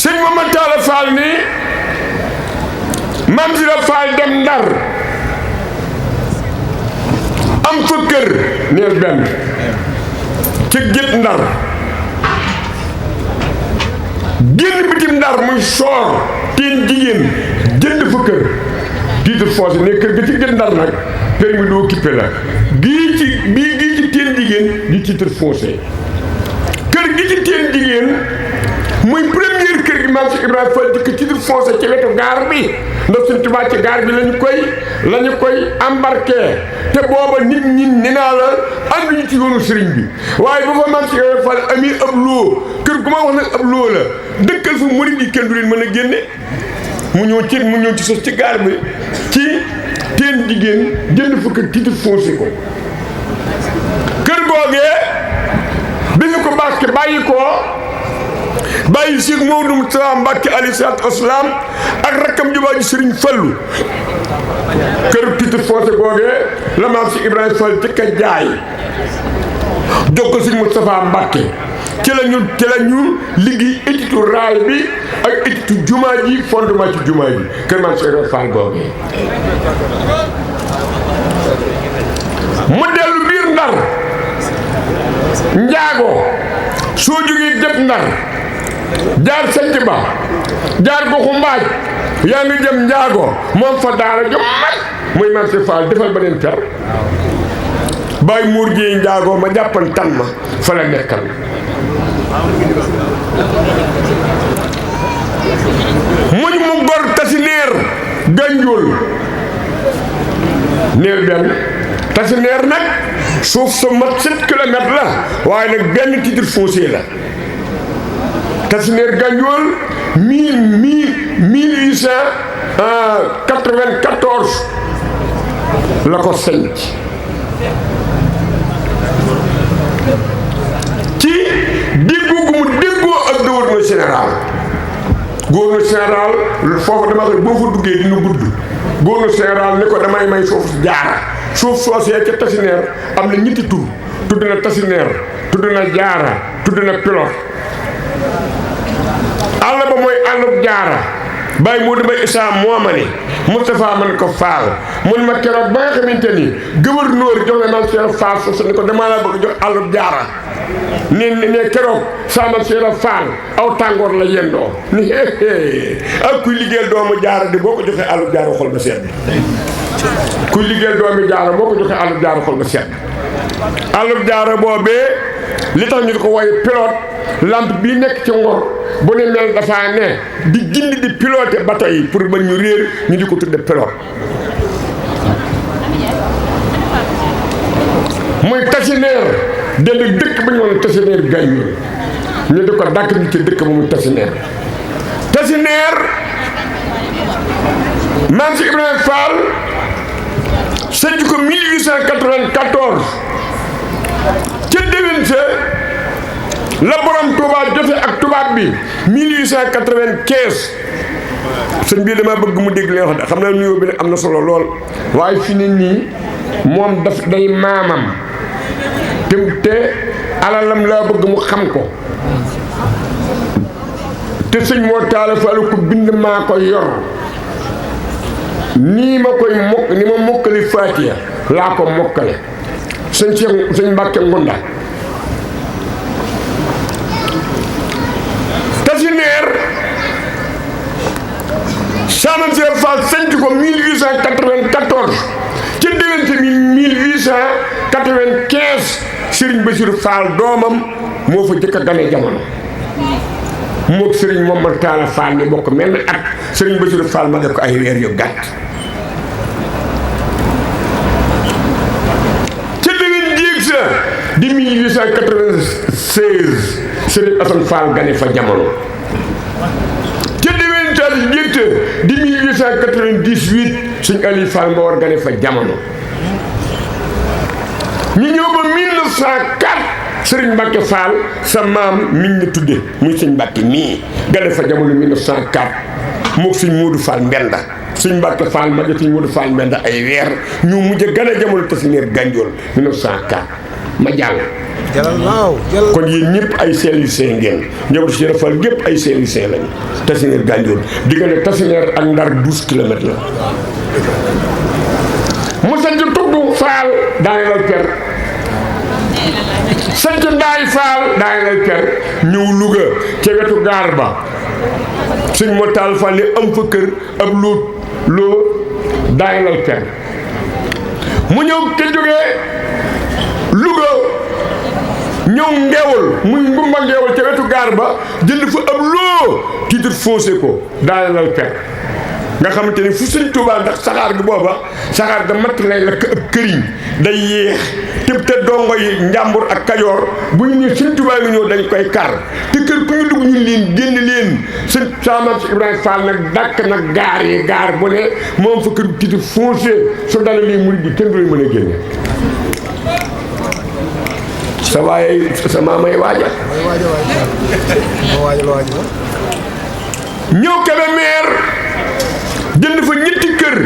sëñ Mamadou Talla Fall ni maam si la Fall dem Ndar am fa kër neel benn ci gét Ndar génn bitim Ndar muy soor teen jigéen jënd fa kër titre foncier ne kër ga ci gét Ndar nag permis d'occuper la gii ci teen jigéen di titre foncier kër gi ci teen jigéen muy première kër gi maam si Ibrahima Fall dikk titre foncier ci wetu gaar bi ndax Sëñ Tuubaa ci gaar bi lañu koy embarqué te booba nit ñi ni naa la ànduñu ci yoonu sëriñ bi waaye ba fa maam si Ibrahima Fall ami ab loo kër gu ma wax nag ab loo la dëkkal fa murid yi kenn du leen mën a génne mu ñëw ci sos ci gaar bi ci teen jigéen jënd fa kër titre foncier ko kër googee bi ñu ko baax bàyyi Cheikh Moustapha Mbacke alayhi salaatu wasalaam ak rakkam jubaa ji Sëriñ Fallu kër titre foncier googee la maam si Ibrahima Fall jëkk a jaay jox ko Sëriñ Moustapha Mbacke ci la ñu liggéey étude raay bi ak étude jumaa ji fondement ci jumaa ji kër maam si Ibrahima Fall googee mu dellu biir Ndar njaago soo jógee jët Ndar jaar sanc ba jaar goxu mbaaj yaa ngi jëm njaago moom fa daara ju mag muy maam si Fall defal beneen per Baye Mour Dieye njaago ma jàppan tan ma fa la nekkal muñ mu gor tasineer Ganjool neel benn tasineer nag suuf sa mat 7 kilomètres la waaye nag benn titre foncier la tasineer Ganjool 1894 la ko sanc ci déggoo gu mu déggoo ak gouverneur général foofu dama ko boo fa duggee dina gudd gouverneur général ne ko damay may suuf jaara suuf soosee ca tasineer am na ñetti tur tudd na tasineer tudd na jaara tudd na pilot àll ba mooy àllub jaara Baye moo damay Issa moomane Moustapha man ko Fall mun ma keroog ba nga xamante ni gouverneur jox na man Cheikh Fall su ni ko damaa la bëgg jox àllub jaara ne keroog sama Cheikh Fall aw tàngoor la yendoo ni ak kuy liggéeyal doomu jaara di boo ko joxee àllub jaara xol ba sedd kuy liggéeyal doomu jaara boo ko joxee àllub jaara xol ba sedd àllub jaara boobee li tax ñu di ko woye pilote lampe bii nekk ci Ngor bu ne mel dafa ne di gindi di piloté bateau yi pour ba ñu réer ñu di ko tudde pilote muy tasineer dend dëkk ba ñu woon tasineer Ganjool ñu di ko dàkk ñu ci dëkk ba muy tasineer maam si Ibrahima Fall sëñ ko 1894 ca déwén sa la borom Touba jote ak tubaab bi 1895 sëñ bii dama bëgg mu dégg leen wax xam naa nuyoo bi nag am na solo lool waaye fi ne nii moom daf day maamam te alalam laa bëgg mu xam ko te sëñ moo taala Fall ko bind maa ko yor nii ma koy ni ma mokkali Faatiha laa ko mokkale sëñ Cheikh sëñ Mbàkke Ngunda Tasineer Saman Cheikh Fall sanc ko 1894 ci diggante bi 1895 Serigne Bassirou Fall doomam moo fa jëkk a gane jamono moog Serigne Momar Talla Fall ni bokk mel at Serigne Bassirou Fall ma def ko ay weer yu gàtt ci diggante jéeg sa di 1896 Serigne Assane Fall gane fa jamono ci diggante jéeg di 1898 Serigne Aliou Fall ma war gane fa jamono ñu ñëw ba 1904 Serigne Mbacke Fall sa maam miñ la tudde muy sëñ Mbacke mii gane fa jamono 1904 moog sëñ Modou Fall Mbenda sëñ Mbacke Fall ma sëñ Modou Fall Mbenda ay weer ñu mujj gane jamono Tasineer Ganjool 1904 ma jàll kon yéen ñëpp ay Saint-Louisien ngeen njabootu si Fall gépp ay Saint-Louisien lañu Tasineer Ganjool diggante Tasineer ak Ndar 12 kilomètres la mu sañ ci tudd Fall daane lal per sañ ci Ndaay Fall daane lal per ñëw Louga ca wetu gaar ba sëñ moo taal Fall am fa kër ab loo daane lal per mu ñëw te jógee Louga ñëw Ngeewul muy Ngumba Ngeewul ca wetu gaar ba jënd fa ab loo titre foncé ko daane lal per nga xamante ni fu sëñ Tuubaa ndax saxaar gi booba saxaar ga matt lay lakk ab këriñ day yéex te dongo yi Njàmbur ak Kajoor bu ñu nee sëñ Tuubaa ngi ñëw dañ koy kar te kër ku ñu dugg ñu leen génn leen sëñ Saamam si Ibrahima Fall nag dàkk nag gaar yi gaar bu ne moom fa kër titre foncé su dala lii murid bi kenn du lay mën a génne sa waaye sa maamay waaja ñëw Kébémer jënd fa ñetti kër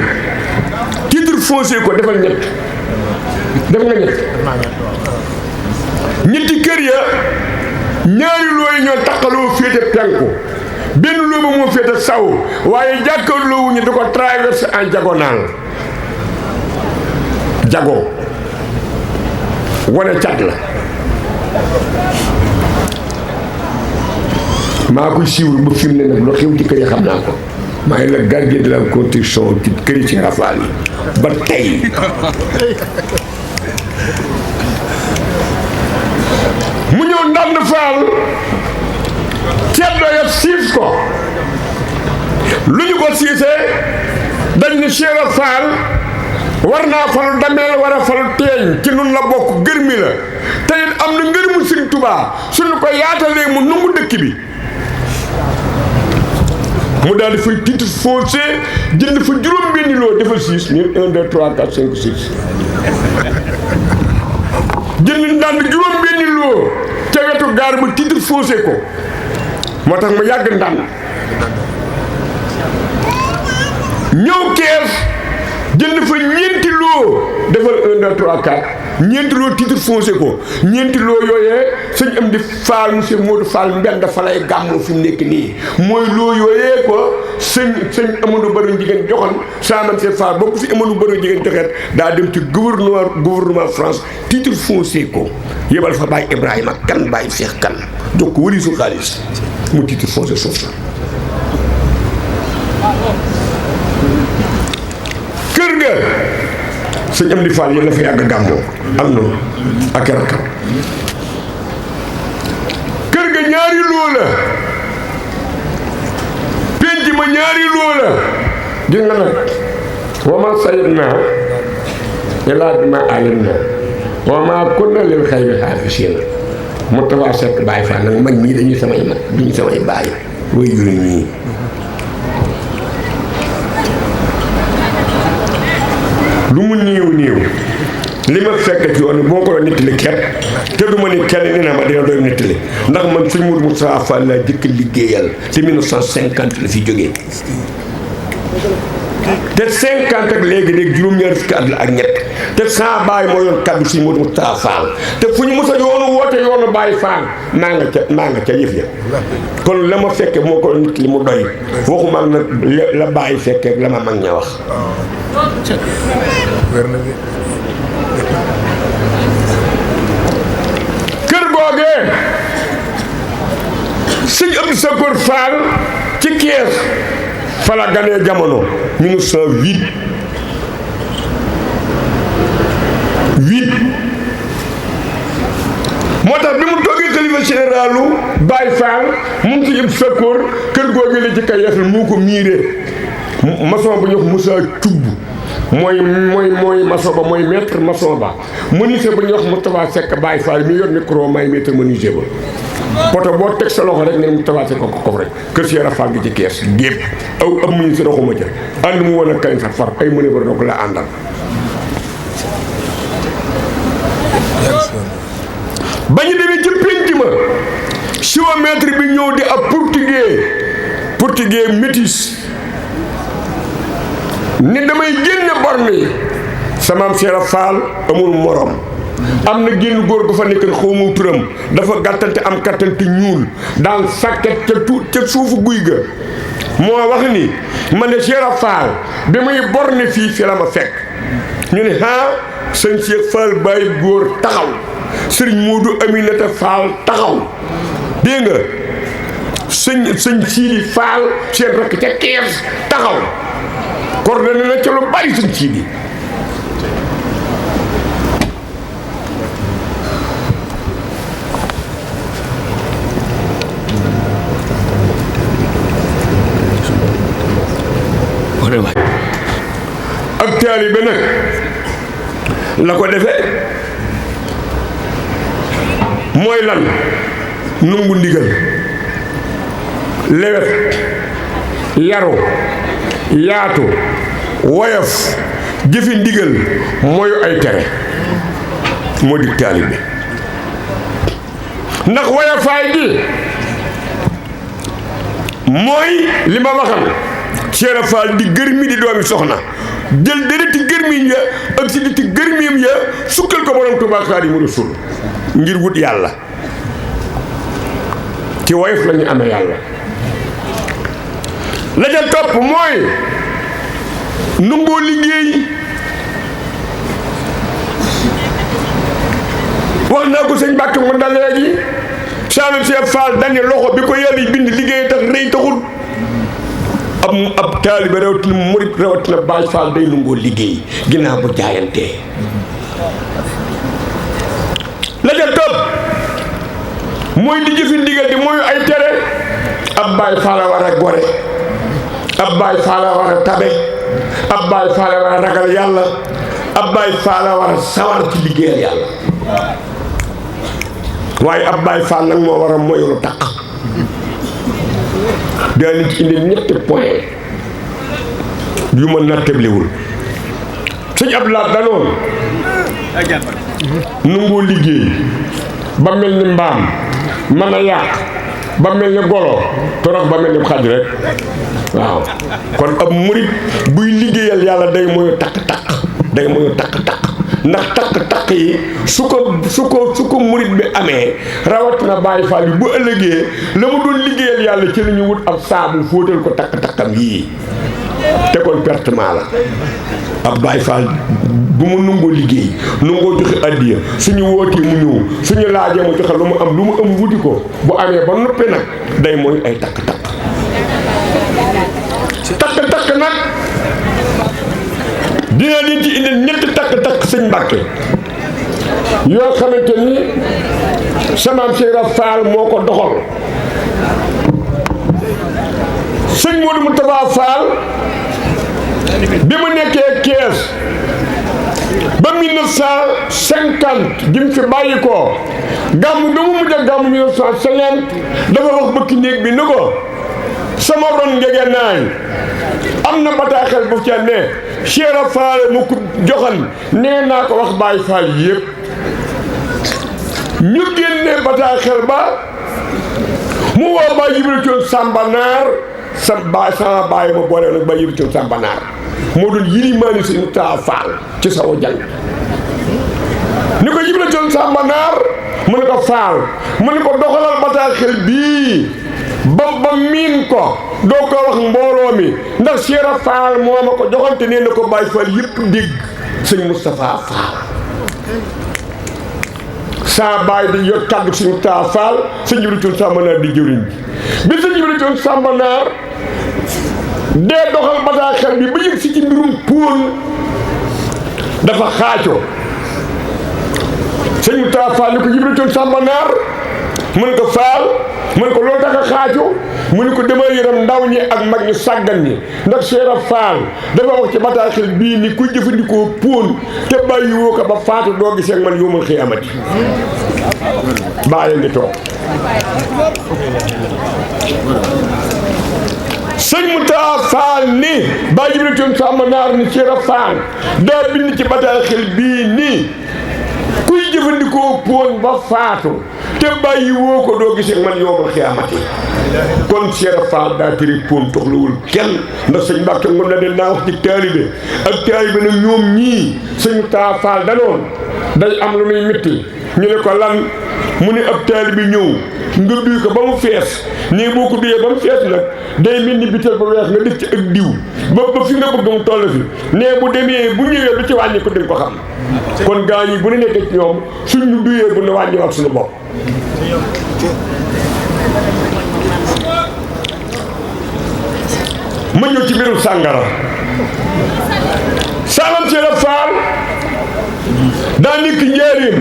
titre foncé ko defal ñett def nga ñetti kër ya ñaari looy ñoo taqaloo féete penku benn loo ba moo féete saw waaye jàkkaarloo wuñu da ko traversé en diagonale jago wane cat la maa koy siiwul ba fi mu ne nag loo xew ci kër yi xam naa ko maa ngi la gardien de la construction ci kër yi ci Rafal yi ba tey mu ñëw Ndand Fall ceddo ya siis ko lu ñu ko siisee dañ ni Cheikh Fall war naa falu dameel war a falu teeñ ci nun la bokk gërmi la te it am na ngërëmu Sëriñ Tuubaa suñu ko yaatalee mu nungu dëkk bi mu daal di fay titre foncé jënd fa juróom benni loo defal 6 1 2 3 4 5 6 jënd Ndand juróom benni loo ca wetu gaar ba titre foncé ko moo tax ma yàgg Ndand ñëw Kees jënd fa ñeenti loo defal 1 2 3 4 ñeenti loo titre foncé ko ñeenti loo yooyee sëñ Amdi Fall monsieur Modou Fall Mbenda fa lay gàmmu fi mu nekk nii mooy loo yooyee ko sëñ Amadou Baro Jigéen joxoon Saman Cheikh Fall bokk fi Amadou Baro Jigéen joxeet daa dem ci gouvernement France titre foncé ko yebal fa Baye Ibrahima kan Baye Cheikh kan jox ko wëri su xaalis mu titre foncé suuf sa kër ga sëñ Amdi Fall yéen la fa yàgg gàmmoo am na ak rakam kër ga ñaari loo la penc ma ñaari loo la gis nga nag wama sayid naa ilaa bi ma alim na wama kunna lil xayri xaafisiina Moustapha Seck Baye Fall nag mag ñii dañuy samay mag duñu samay baay way juri ñii lu mu néew li ma fekk ci yoon boo ko doon nettali kenn te du ma ni kenn nee na ma dina doy nettali ndax man sëñ Mourou Moustapha Fall laa jëkk liggéeyal te 1950 la fi jógee te 50 ak léegi juróom-ñaar fukki at la ak ñett te saa baay moo yoon kaddu sëñ Mourou Moustapha Fall te fu ñu mos a yoonu woote yoonu Baye Fall maa nga ca yëf ya kon la ma fekke moo ko nit li mu doy waxuma nag la Baye fekke la ma mag ña wax Sakor Fall ci Kees fa la ganee jamono 1908 moo tax bi mu toogee xalifa généralu Baye Fall mu ngi ci yëpp Sakor kër googu la ci Kees mu ko miiree maçon bu ñuy wax Moussa Thioub mooy maçon ba mooy maître maçon ba menuisier bu ñuy wax Moustapha Seck Baye Fall mi yor micro may maître menuisier ba poto boo teg sa loxo rek ne Moustapha Seck ko rek kër si yara Fall gi ci Kees gépp aw ab menuisier doxuma ca ànd mu woon a kañ sax far ay mëne ba donc la àndal ba ñu demee ci pénc ma géomètre bi ñëw di ab portugais métis ni damay génne borne yi sama am Cheikh Fall amul morom am na génn góor gu fa nekk xawma turam dafa gàttante am kattante ñuul daan sàkket ca suufu guy ga moo wax ni man de Cheikh Fall bi muy borne fii la ma fekk ñu ne sëñ Cheikh Fall Baye góor taxaw sëriñ Moodu Aminata Fall taxaw dégg nga sëñ Siidi Fall seen rakk ca Kees taxaw coordonné na ca lu bari sëñ Siidi ak taalibe nag la ko defee mooy lan nungu ndigal lewet yaru yaatu woyof jëfi ndigal mooy ay tere moo di taalibe ndax woyofaay gi mooy li ma waxal Cheikh Fall di gërmi di doomi soxna jël dërëti gërmiñ ya ak si di gërmiim ya sukkal ko borom Tuubaa Xaadimu Rasuul ngir wut yàlla ci woyof la ñu amee yàlla la ca topp mooy nungoo liggéey wax naa ko sëñ Mbàkke mu da léegi Saalum Cheikh Fall dañu loxo bi ko yàlla bind liggéey tax rëy taxul ab taalibe rawatina murit rawatina Baay Fall day nungoo liggéey ginnaaw bu jaayantee la ca topp mooy di jëfi ndigal di mooy ay tere ab Baay Fall war a gore ab Baay Fall war a tabe ab Baay Fall war a ragal yàlla ab Baay Fall war a sawar ci liggéeyal yàlla waaye ab Baay Fall nag moo war a moyulu taq daa leen ci indi ñetti point yu ma nattablewul sëñ Abdoulaye danoon nungoo liggéey ba mel ni mbaam mën a yàq ba mel ni golo torox ba mel ni xaj rek waaw kon ab murit buy liggéeyal yàlla day mooy takk-takk day mooy takk-takk ndax takk-takk yi su ko murit bi amee rawatina Baay Faal yi bu ëllëgee la mu doon liggéeyal yàlla ci la ñu wut ab saabu fóotal ko takk-takkam yii te kon pertement la ab Baay Faal bu mu nungoo liggéey nungoo joxe addiya suñu wootee mu ñëw suñu laajee mu joxe lu mu am wuti ko bu amee ba noppi nag day mooy ay takk-takk takk-takk nag dina leen ci indi ñetti takk-takk sëñ Mbàkke yoo xamante ni samaam Cheikh Fall moo ko doxal sëñ Modou Moustapha Fall bi mu nekkee Kees ba 1950 bi mu fi bàyyi ko gàmmu ga mu mujj a gàmmu 1950 dafa wax bëkk néeg bi ni ko sama ron ngegenaay am na bataaxel bu ca ne Cheikh Fall mu ko joxan nee naa ko wax Baye Fall yëpp ñu génne bataaxel ba mu woo Baye Jibril Coon Sambanaar sama baay ma boole nag Baye Jibril Coon Sambanaar moo doon yilimaani si Moustapha Fall ci sawu jàng ni ko Jibril Coon Sambanaar mu ne ko Fall mu ne ko doxalal bataaxel bii ba miin ko doo ko wax mbooloo mi ndax Cheikh Fall moo ma ko joxante nee na ko Baye Fall yëpp dégg sëñ Moustapha Fall saa baay di yor kàddu suñu taa faal sëñ Ibrahima Samba Naar di jëriñ bi sëñ Ibrahima Samba Naar dee doxal bataaxel bi ba yëg si ci mbirum póon dafa xaacoo sëñ taa faal ni ko Ibrahima Samba Naar mu ne ko faal mu ne ko loolu tax a xaaju mu ne ko dama yëram ndaw ñi ak mag ñi sàggan ñi ndax Cheikh Faal dafa wax ci bataaxel bii ni kuy jëfandikoo póon te bàyyi woo ko ba faatu doo gisee ak man yóomal xiyaamati Baye ngi toog sëñ Mouta Faal ni Baye Ibrahima Samba Naar ni Cheikh Faal daa bind ci bataaxel bii nii kuy jëfandikoo póon ba faatu te bàyyi woo ko doo gisee man yoomal xiyaamati kon Cheikh Fall daa tëri póon toxlawul kenn ndax sëñ Mbàkke ngoon na de naa wax ci taalibe ak taalibe nag ñoom ñii sëñ taa Fall danoon day am lu muy métti ñu ne ko lan mu ne ab taalibe ñëw nga duy ko ba mu fees nii boo ko duyee ba mu fees nag day mel ni bitel ba weex nga def ci ak diw ba fi nga bëgg mu toll fi nee bu demee bu ñëwee lu ci wàññi ko di ko xam kon gaa ñi bu ñu nekkee ci ñoom suñ ñu duyee bu ñu wàññiwaat suñu bopp ma ñëw ci mbirum sàngara Salam Cheikh Fall daa nekk njëriñ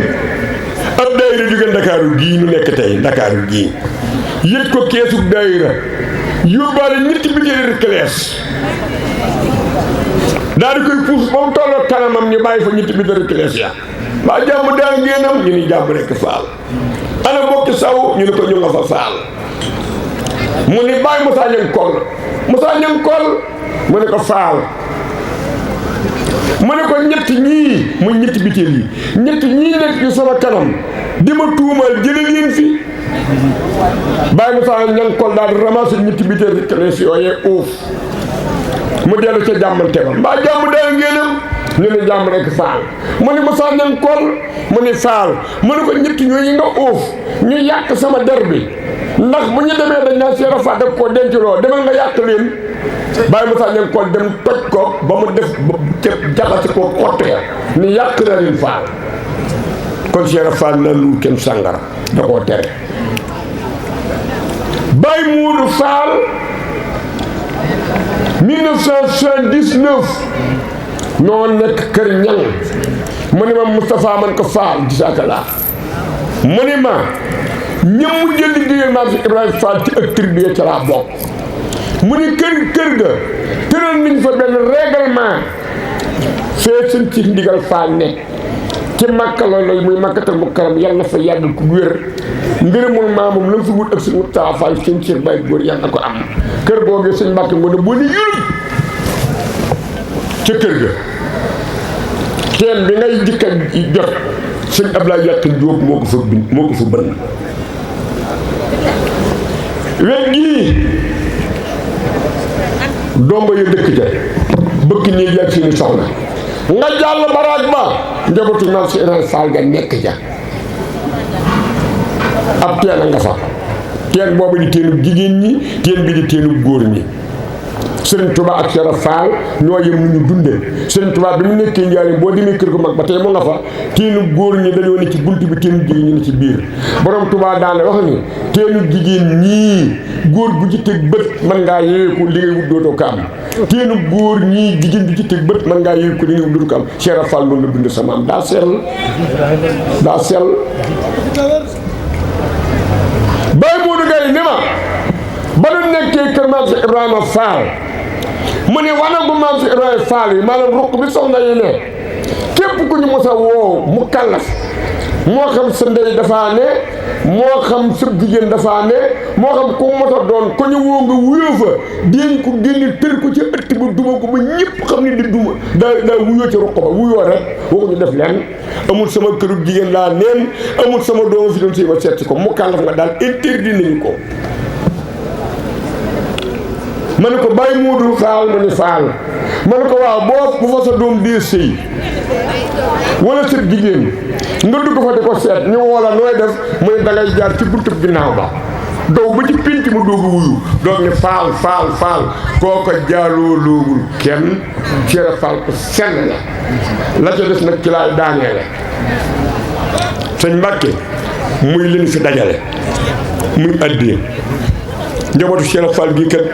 ab daayira jóge Ndakaaru gii nu nekk tey Ndakaaru gii yët ko keesug daayira yóbbaale ñetti bitéeli Reclees daal di koy puus ba mu tolloo kanamam ñu bàyyi fa ñetti bitéeli Reclees ya waa jàmm daal ngeenam ñu ni jàmm rekk Faal ana bokki saw ñu ne ko ñu nga fa Faal mu ni bàyyi Moussa Ñang Kol mu ne ko Faal mu ne ko ñett ñii muy ñetti bitéel yi ñett ñii nekk ci sama kanam di ma tuumal jële leen fi bàyyi Moussa Ñang Kol daal di ramasser ñetti bitéel Reclees yooyee uuf mu dellu ca jàmmante ba mbaa jàmm daal ngeenam ñu ne jàmm rekk Faal mu ne Moussa Ñang Kol mu ne Faal mu ne ko ñett ñooyu nga uuf ñu yàq sama der bi ndax bu ñu demee dañ naan Cheikh Faal def koo denculoo demal nga yàq leen bàyyi Moussa Ñang Kol dem toj ko ba mu def jaxase ko xottee ni yàq na leen Faal kon Cheikh Faal na lu kenn sàngara da koo tere Baye Moodu Faal 1979 noo nekk kër ñang mu ne ma Moustapha man ko Faal gisaaka laa mu ne ma ñëm mu jël liggéeyal maam si Ibrahima Fall ci ak tribu ca laa bokk mu ne kër ga tëral nañ fa benn règlement fee seen ci ndigal Fall nekk ci Makka loolu muy Makkatal Mukarram yàlla na fa yàgg ku wér ngërëmul maamam la mu fi wut ak sëñ Moustapha Fall seen Cheikh Baye góor yàlla na ko am kër googee sëñ Mbàkke ngo ne boo ni yurub ca kër ga teen bi ngay jëkk a jot sëñ Ablaye Yàkkin Jóob moo ko fa bënn wet gii domba ya dëkk ca bëkk néeg yàgg seeni soxna nga jàll baraag ba njabootu maam si Ibrahima Fall ga nekk ca ab teen a nga fa teen boobu di teenub jigéen ñi teen bi di teenub góor ñi Serigne Touba ak Cheikh Fall ñoo yem nu ñu dundee Serigne Touba bi mu nekkee njaarim boo demee kër gu mag ba tey mu nga fa teenub góor ñi dañoo ne ci bunt bi teenub jigéen ñi ne ci biir borom Touba daane wax ni teenub jigéen ñii góor gu ci teg bët mën ngaa yeeku li ngay wut dootoo ko am teenub góor ñii jigéen gu ci teg bët mën ngaa yeeku li ngay wut dootoo ko am Cheikh Fall loolu la dund sama am daa sell Baye Modou Gaye ni ma ba nu nekkee kër maam si Ibrahima Fall mu ne wanagu maam si Ibrahima Fall yi maanaam ruq bi soxna yi ne képp ku ñu mos a woo mu kallaf moo xam sa ndey dafaa ne moo xam sa jigéen dafaa ne moo xam ku mos a doon ko ñu woo nga wuyoo fa déen ko génne tër ko ci ëtt ba duma ko ba ñëpp xam ne di duma daa wuyoo ci ruq ba wuyoo rek waxuñu def leen amul sama këru jigéen laa neen amul sama doomu fi doon si ma seet ko mu kallaf nga daal interdit nañu ko ma ne ko Baye Modou Fall ma ne Fall ma ne ko waaw boo bu fa sa doom dee sëy wala sa jigéen nga dugg fa di ko seet ñu wala nooy def mu ne dangay jaar ci buntu ginnaaw ba daw ba ci pinc mu doogu wuyu doog ne Fall kooko jaaloo loogul kenn Cheikh Fall ko senn la ca des nag ci laay daaneele sëñ Mbàkke muy leen fi dajale muy addiya njabootu Cheikh Fall bii kat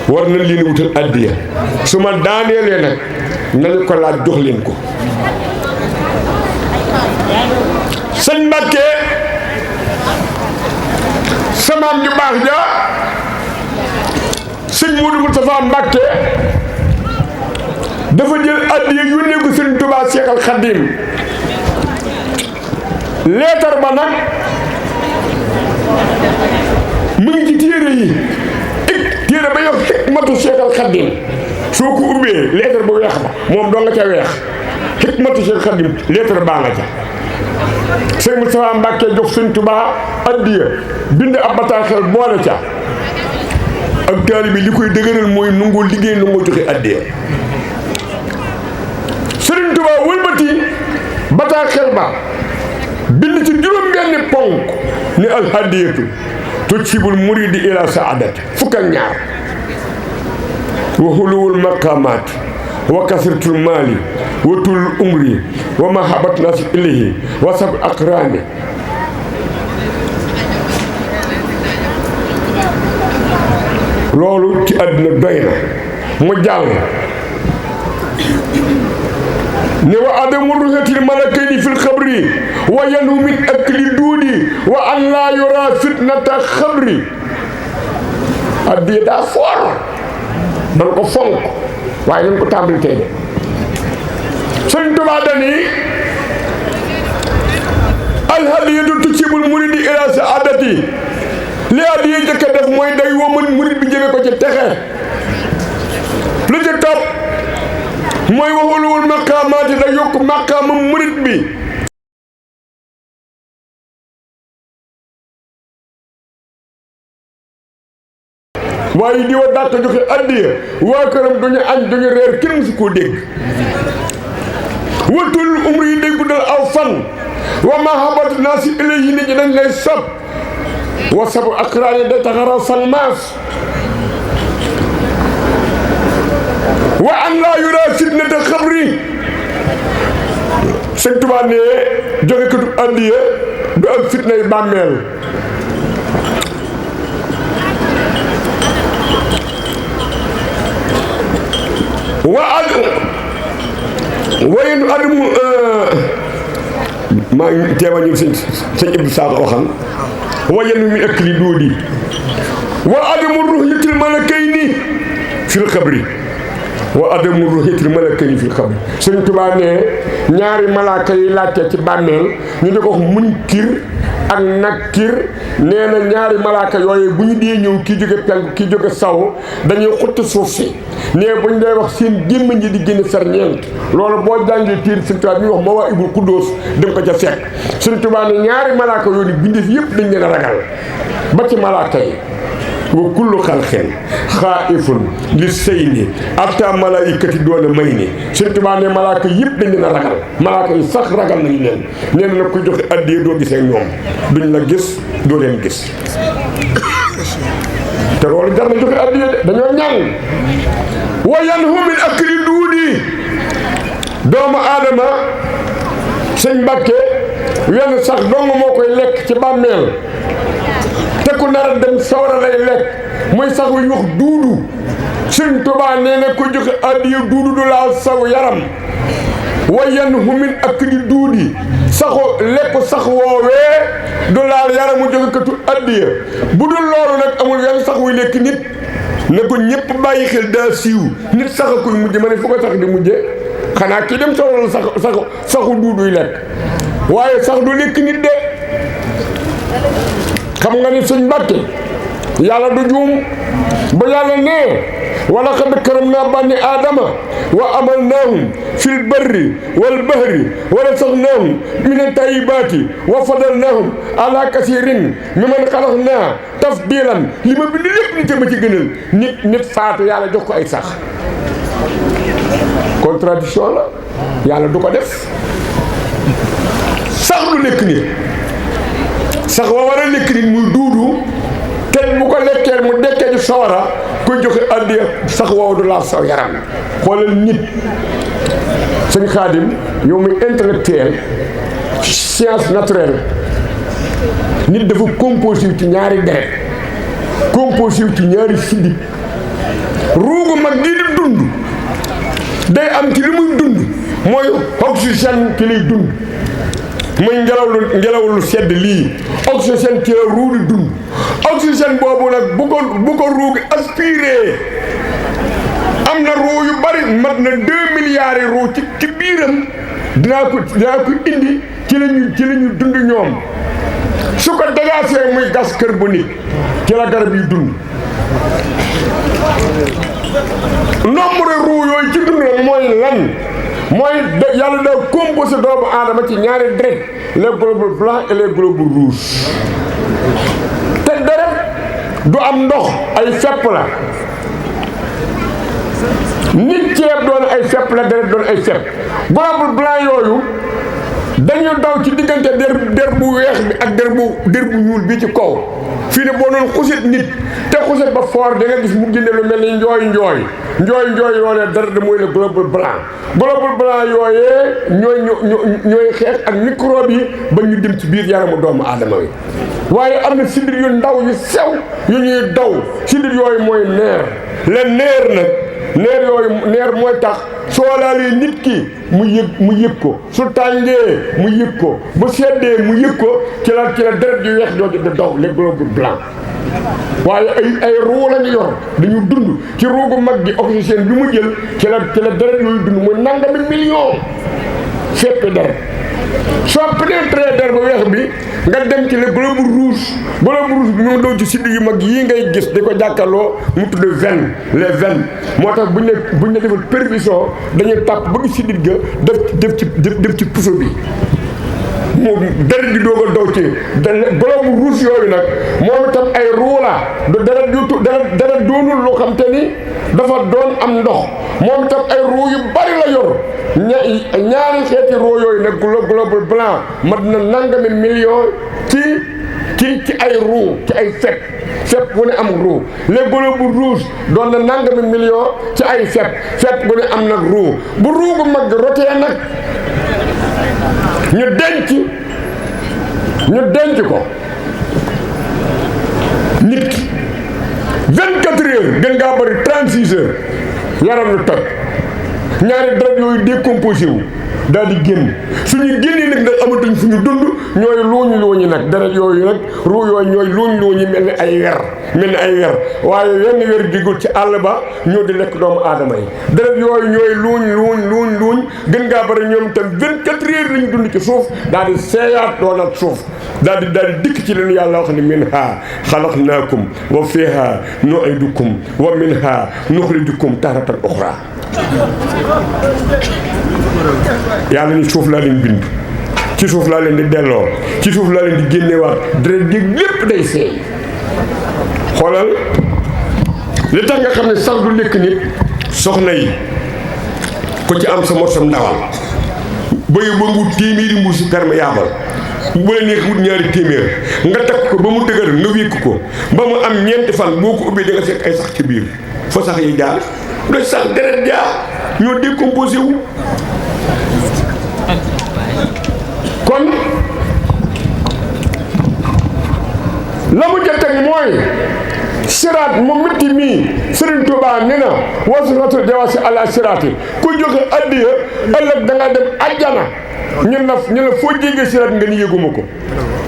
war nañ leen wutal addiya su ma daaneelee nag nañu ko laaj jox leen ko. sëñ Mbàkke samaam ju baax ja sëñ Modou Moustapha Mbàkke dafa jël addiya yónnee ko sëñ Touba Cheikh al Khadim leetar ba nag mu ngi ci téere yi téere ba yox xikmatu Cheikh al Khadim soo ko ubbee leetar ba weex ba moom doo nga ca weex xikmatu Cheikh al Khadim leetar baa nga ca sëñ Moustapha Mbàkke jox sëñ Touba addiya bind ab bataaxel boole ca ak taalibe bi li koy dëgëral mooy nungoo liggéey nungoo joxe addiya sëriñ Touba wëlbati bataaxel ba bind ci juróom-benni ponk ni alhadiyatu tujibul muridi ila saadati fukk ak ñaar wa xuluwul maqaamaat wa kasratul maali wa tulul umri wa mahabat nas ilayhi wa sab aqraani loolu ci àddina doy na mu jàll ne wa adamu ruhatil malakayni fil xabri wa yanu min akli duudi wa an laa yura fitnata xabri addiya daa foor nan ko fonk waaye nan ko tàmbali tey de Sëñ Tuubaa dani alhadiyatu tusibul muridi ila saadati li addiya njëkk a def mooy day woman murid bi jëme ko ci texe lu ci topp mooy waxuluwul maqaamaati da yokk maqaama murid bi waaye di wa dàq joxe addiya waa këram duñu añ duñu reer kenn musu koo dégg watul umri yi day guddal aw fan wa mahabatu naasi ilayhi nit ñi dañ lay sopp wa sabu akraani day taxaraw fan maas wa an laa yura fitnata xabri Sëñ Tuubaa ne joxe katu addiya du am fitnay bàmmeel wayen adamu maa ngi teema ñu sëñ Ibou Sakho waxam wayen mi akli doodi wa adamu ruhyatil malakayni fil xabri wa adamu ruhyatil malakayni fil xabri Sëñ Tuubaa ne ñaari malaaka yi laajte ci bàmmeel ñu di ko wax munkir ak nakir nee na ñaari malaaka yooyu bu ñu dee ñëw kii jóge penku kii jóge saw dañuy xutti suuf si nee bu ñu day wax seen gémmiñ ji di génne ferñeent loolu boo jàngee tiir Sëñ Tuubaa bi ñuy wax ma waa Ibul Quddus dem ko ca fekk Sëñ Tuubaa ne ñaari malaaka yooyu bindeef yëpp dañ leen a ragal ba ci malaaka yi wa kullu xalqin xaaifun li sayni atta malaikati doona may ni Sëñ Tuubaa ne malaaka yëpp dañ leen a ragal malaaka yi sax ragal nañu leen nee na nag ku joxe addiya doo gisee ñoom duñ la gis doo leen gis te loolu jar na joxe addiya de dañoo ñàng wa yanhu min akli duudi doomu aadama Sëñ Mbàkke wenn sax dong moo koy lekk ci bàmmeel te ku nar a dem sawara lay lekk muy sax wu ñu wax duudu Sëñ Tuubaa nee na ko joxe addiya duudu du laal saw yaram wa yanhu min akli duudi saxu lekk sax woowee du laal yaramu joxe katu addiya bu dul loolu nag amul yan sax wuy lekk nit ne ko ñëpp bàyyi xel daa siiw nit sax a koy mujj ma ne fu ko sax di mujje xanaa kii dem sawara la saxu duuduy lekk waaye sax du lekk nit de xam nga ni Sëñ Mbàkke yàlla du juum ba yàlla ne wala xad karamnaa bani aadama wa amalnaahum fil barri wal bahri wa razaqnaahum mina tayyibaati wa fadalnaahum ala kasiirin mimman xalaqnaa tafdiilan li ma bind lépp nit ma ci gënal nit faatu yàlla jox ko ay sax contradiction la yàlla du ko def sax du lekk nit sax wa war a lekk nit muy duudu te bu ko lekkee mu dekkee di sawara koy joxe addiya sax woowu du laal saw yaram xoolal nit Sëñ Xaadim yow muy intellectuel science naturelle nit dafa composé ci ñaari deret composé ci ñaari sidit ruugu mag gi di dund day am ci li muy dund mooy oxygène ci lay dund muy ngelaw lu sedd lii oxygène ci la ruu di dund oxygène boobu nag bu ko ruu gi aspiré am na ruu yu bari mat na 2 milliards yi ruu ci biiram dinaa ko indi ci lañu dund ñoom su ko dégagé muy gaz carbonique ci la garab yi dund nombre ruu yooyu ci dund la mooy lan mooy yàlla da composé doomu aadama ci ñaari deret les globules blancs et les globules rouges te deret du am ndox ay fepp la nit ceeb doon ay fepp la deret doon ay fepp globule blanc yooyu dañu daw ci diggante der bu weex bi ak der bu ñuul bi ci kaw fii ne boo doon xusit nit te xusit ba fort da nga gis mu génne lu mel ni njooy yoolee dara da mooy le globule blanc yooyee ñooy xeex ak microbe yi ba ñu dem ci biir yaramu doomu aadama yi waaye am na sidit yu ndaw yu sew yu ñuy daw sidit yooyu mooy neer le neer nag neer mooy tax soo laalee nit ki mu yëg ko su tàngee mu yëg ko bu seddee mu yëg ko ci la deret yu weex jooju di daw les globules blancs waaye ay ruu lañu yor dañu dund ci ruugu mag gi oxygène bi mu jël ci la deret yooyu dund muy nangami million feppi deret soo pénétré der bu weex bi nga dem ci le globule rouge bi mu doon ci siddi yu mag yii ngay gis di ko jàkkaloo mu tudd veine les veines moo tax buñ ne defal perfusion dañuy tàpp bëgg siddit ga def ci puso bi moom deret di doog a daw ci globule rouge yooyu nag moom itam ay ruu la deret doonul loo xam te ni dafa doon am ndox moom itam ay ruu yu bari la yor ñaari xeeti ruu yooyu nag globule blanc mat na nangami million ci ay ruu ci ay fepp bu ne am ruu les globules rouges doon na nangami million ci ay fepp bu ne am nag ruu bu ruu gu mag rotee nag ñu denc ko nit ki 24 heures gën ngaa bari 36 heures yaram lu toj ñaari deret yooyu décomposé wu daal di génn suñu génnee nag amatuñ fu ñu dund ñooy luuñi nag deret yooyu nag ruu yooyu ñooy luuñi mel ni ay wer waaye wenn wer digul ci àll ba ñoo di lekk doomu aadama yi deret yooyu ñooy luuñ gën ngaa bari ñoom itam 24 heures lañu dund ci suuf daal di seeyaat doonal suuf daal di dikk ci leen yàlla wax ni minha xalaqnaakum wa fiha nu'idukum wa minha nuxrijukum taratan uxra yàlla ni suuf laa leen bind ci suuf laa leen di delloo ci suuf laa leen di génnewaat deret jég lépp day seey xoolal li tax nga xam ne sax du lekk nit soxna yi ko ci am sa morsam ndawal bëyu ba ngu téeméeri mbuusi perméable bu la neex wut ñaari téeméer nga takk ko ba mu dëgër nga wékk ko ba mu am ñeenti fan boo ko ubbee da nga fekk ay sax ci biir fa sax yi jaar doy sax deret jaar ñoo décomposé wu kon la mu jëkk mooy siraat mu mitti mii Serigne Touba nee na wasu Notre jawasi ala siraati ku joxe addiya ëllëg da nga dem ajjana ñu la foo jégee siraat nga ni yëguma ko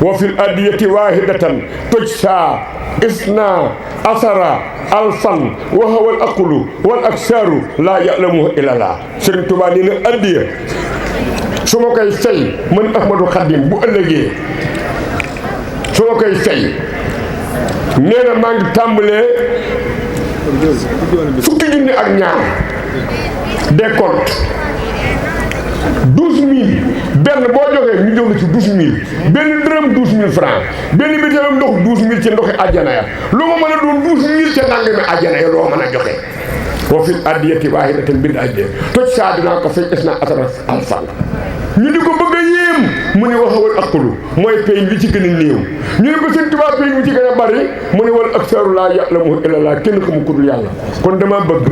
wa fil addiyati wahidatan toj saa isna asara alfan wa huwa al aqlu wal aksaru la ya'lamuhu illa Allah Serigne Touba nee na addiya su ma koy fay man Ahmadou Khadim bu ëllëgee su ma koy fay nee na maa ngi tàmbalee fukki junni ak ñaar décompte 12000 benn boo joxee ñu jox la ci 12000 benn dërëm 12000 francs benn bitéelam ndox 12000 ci ndoxi àjjana ya lu ma mën a doon 12000 ca nangami àjjana ya loo mën a joxe wa fil addiyati waahidatan mbir àjjana toj saa dinaa ko fay es na asara alfan ñu di ko bëgg a yéem mu ne waxawal aqlu mooy pay li ci gën a néew ñu ne ko seen tubaab pay li ci gën a bari mu ne wal aksaru laa ya'lamu illa Allah kenn xamu ko dul yàlla kon dama bëgg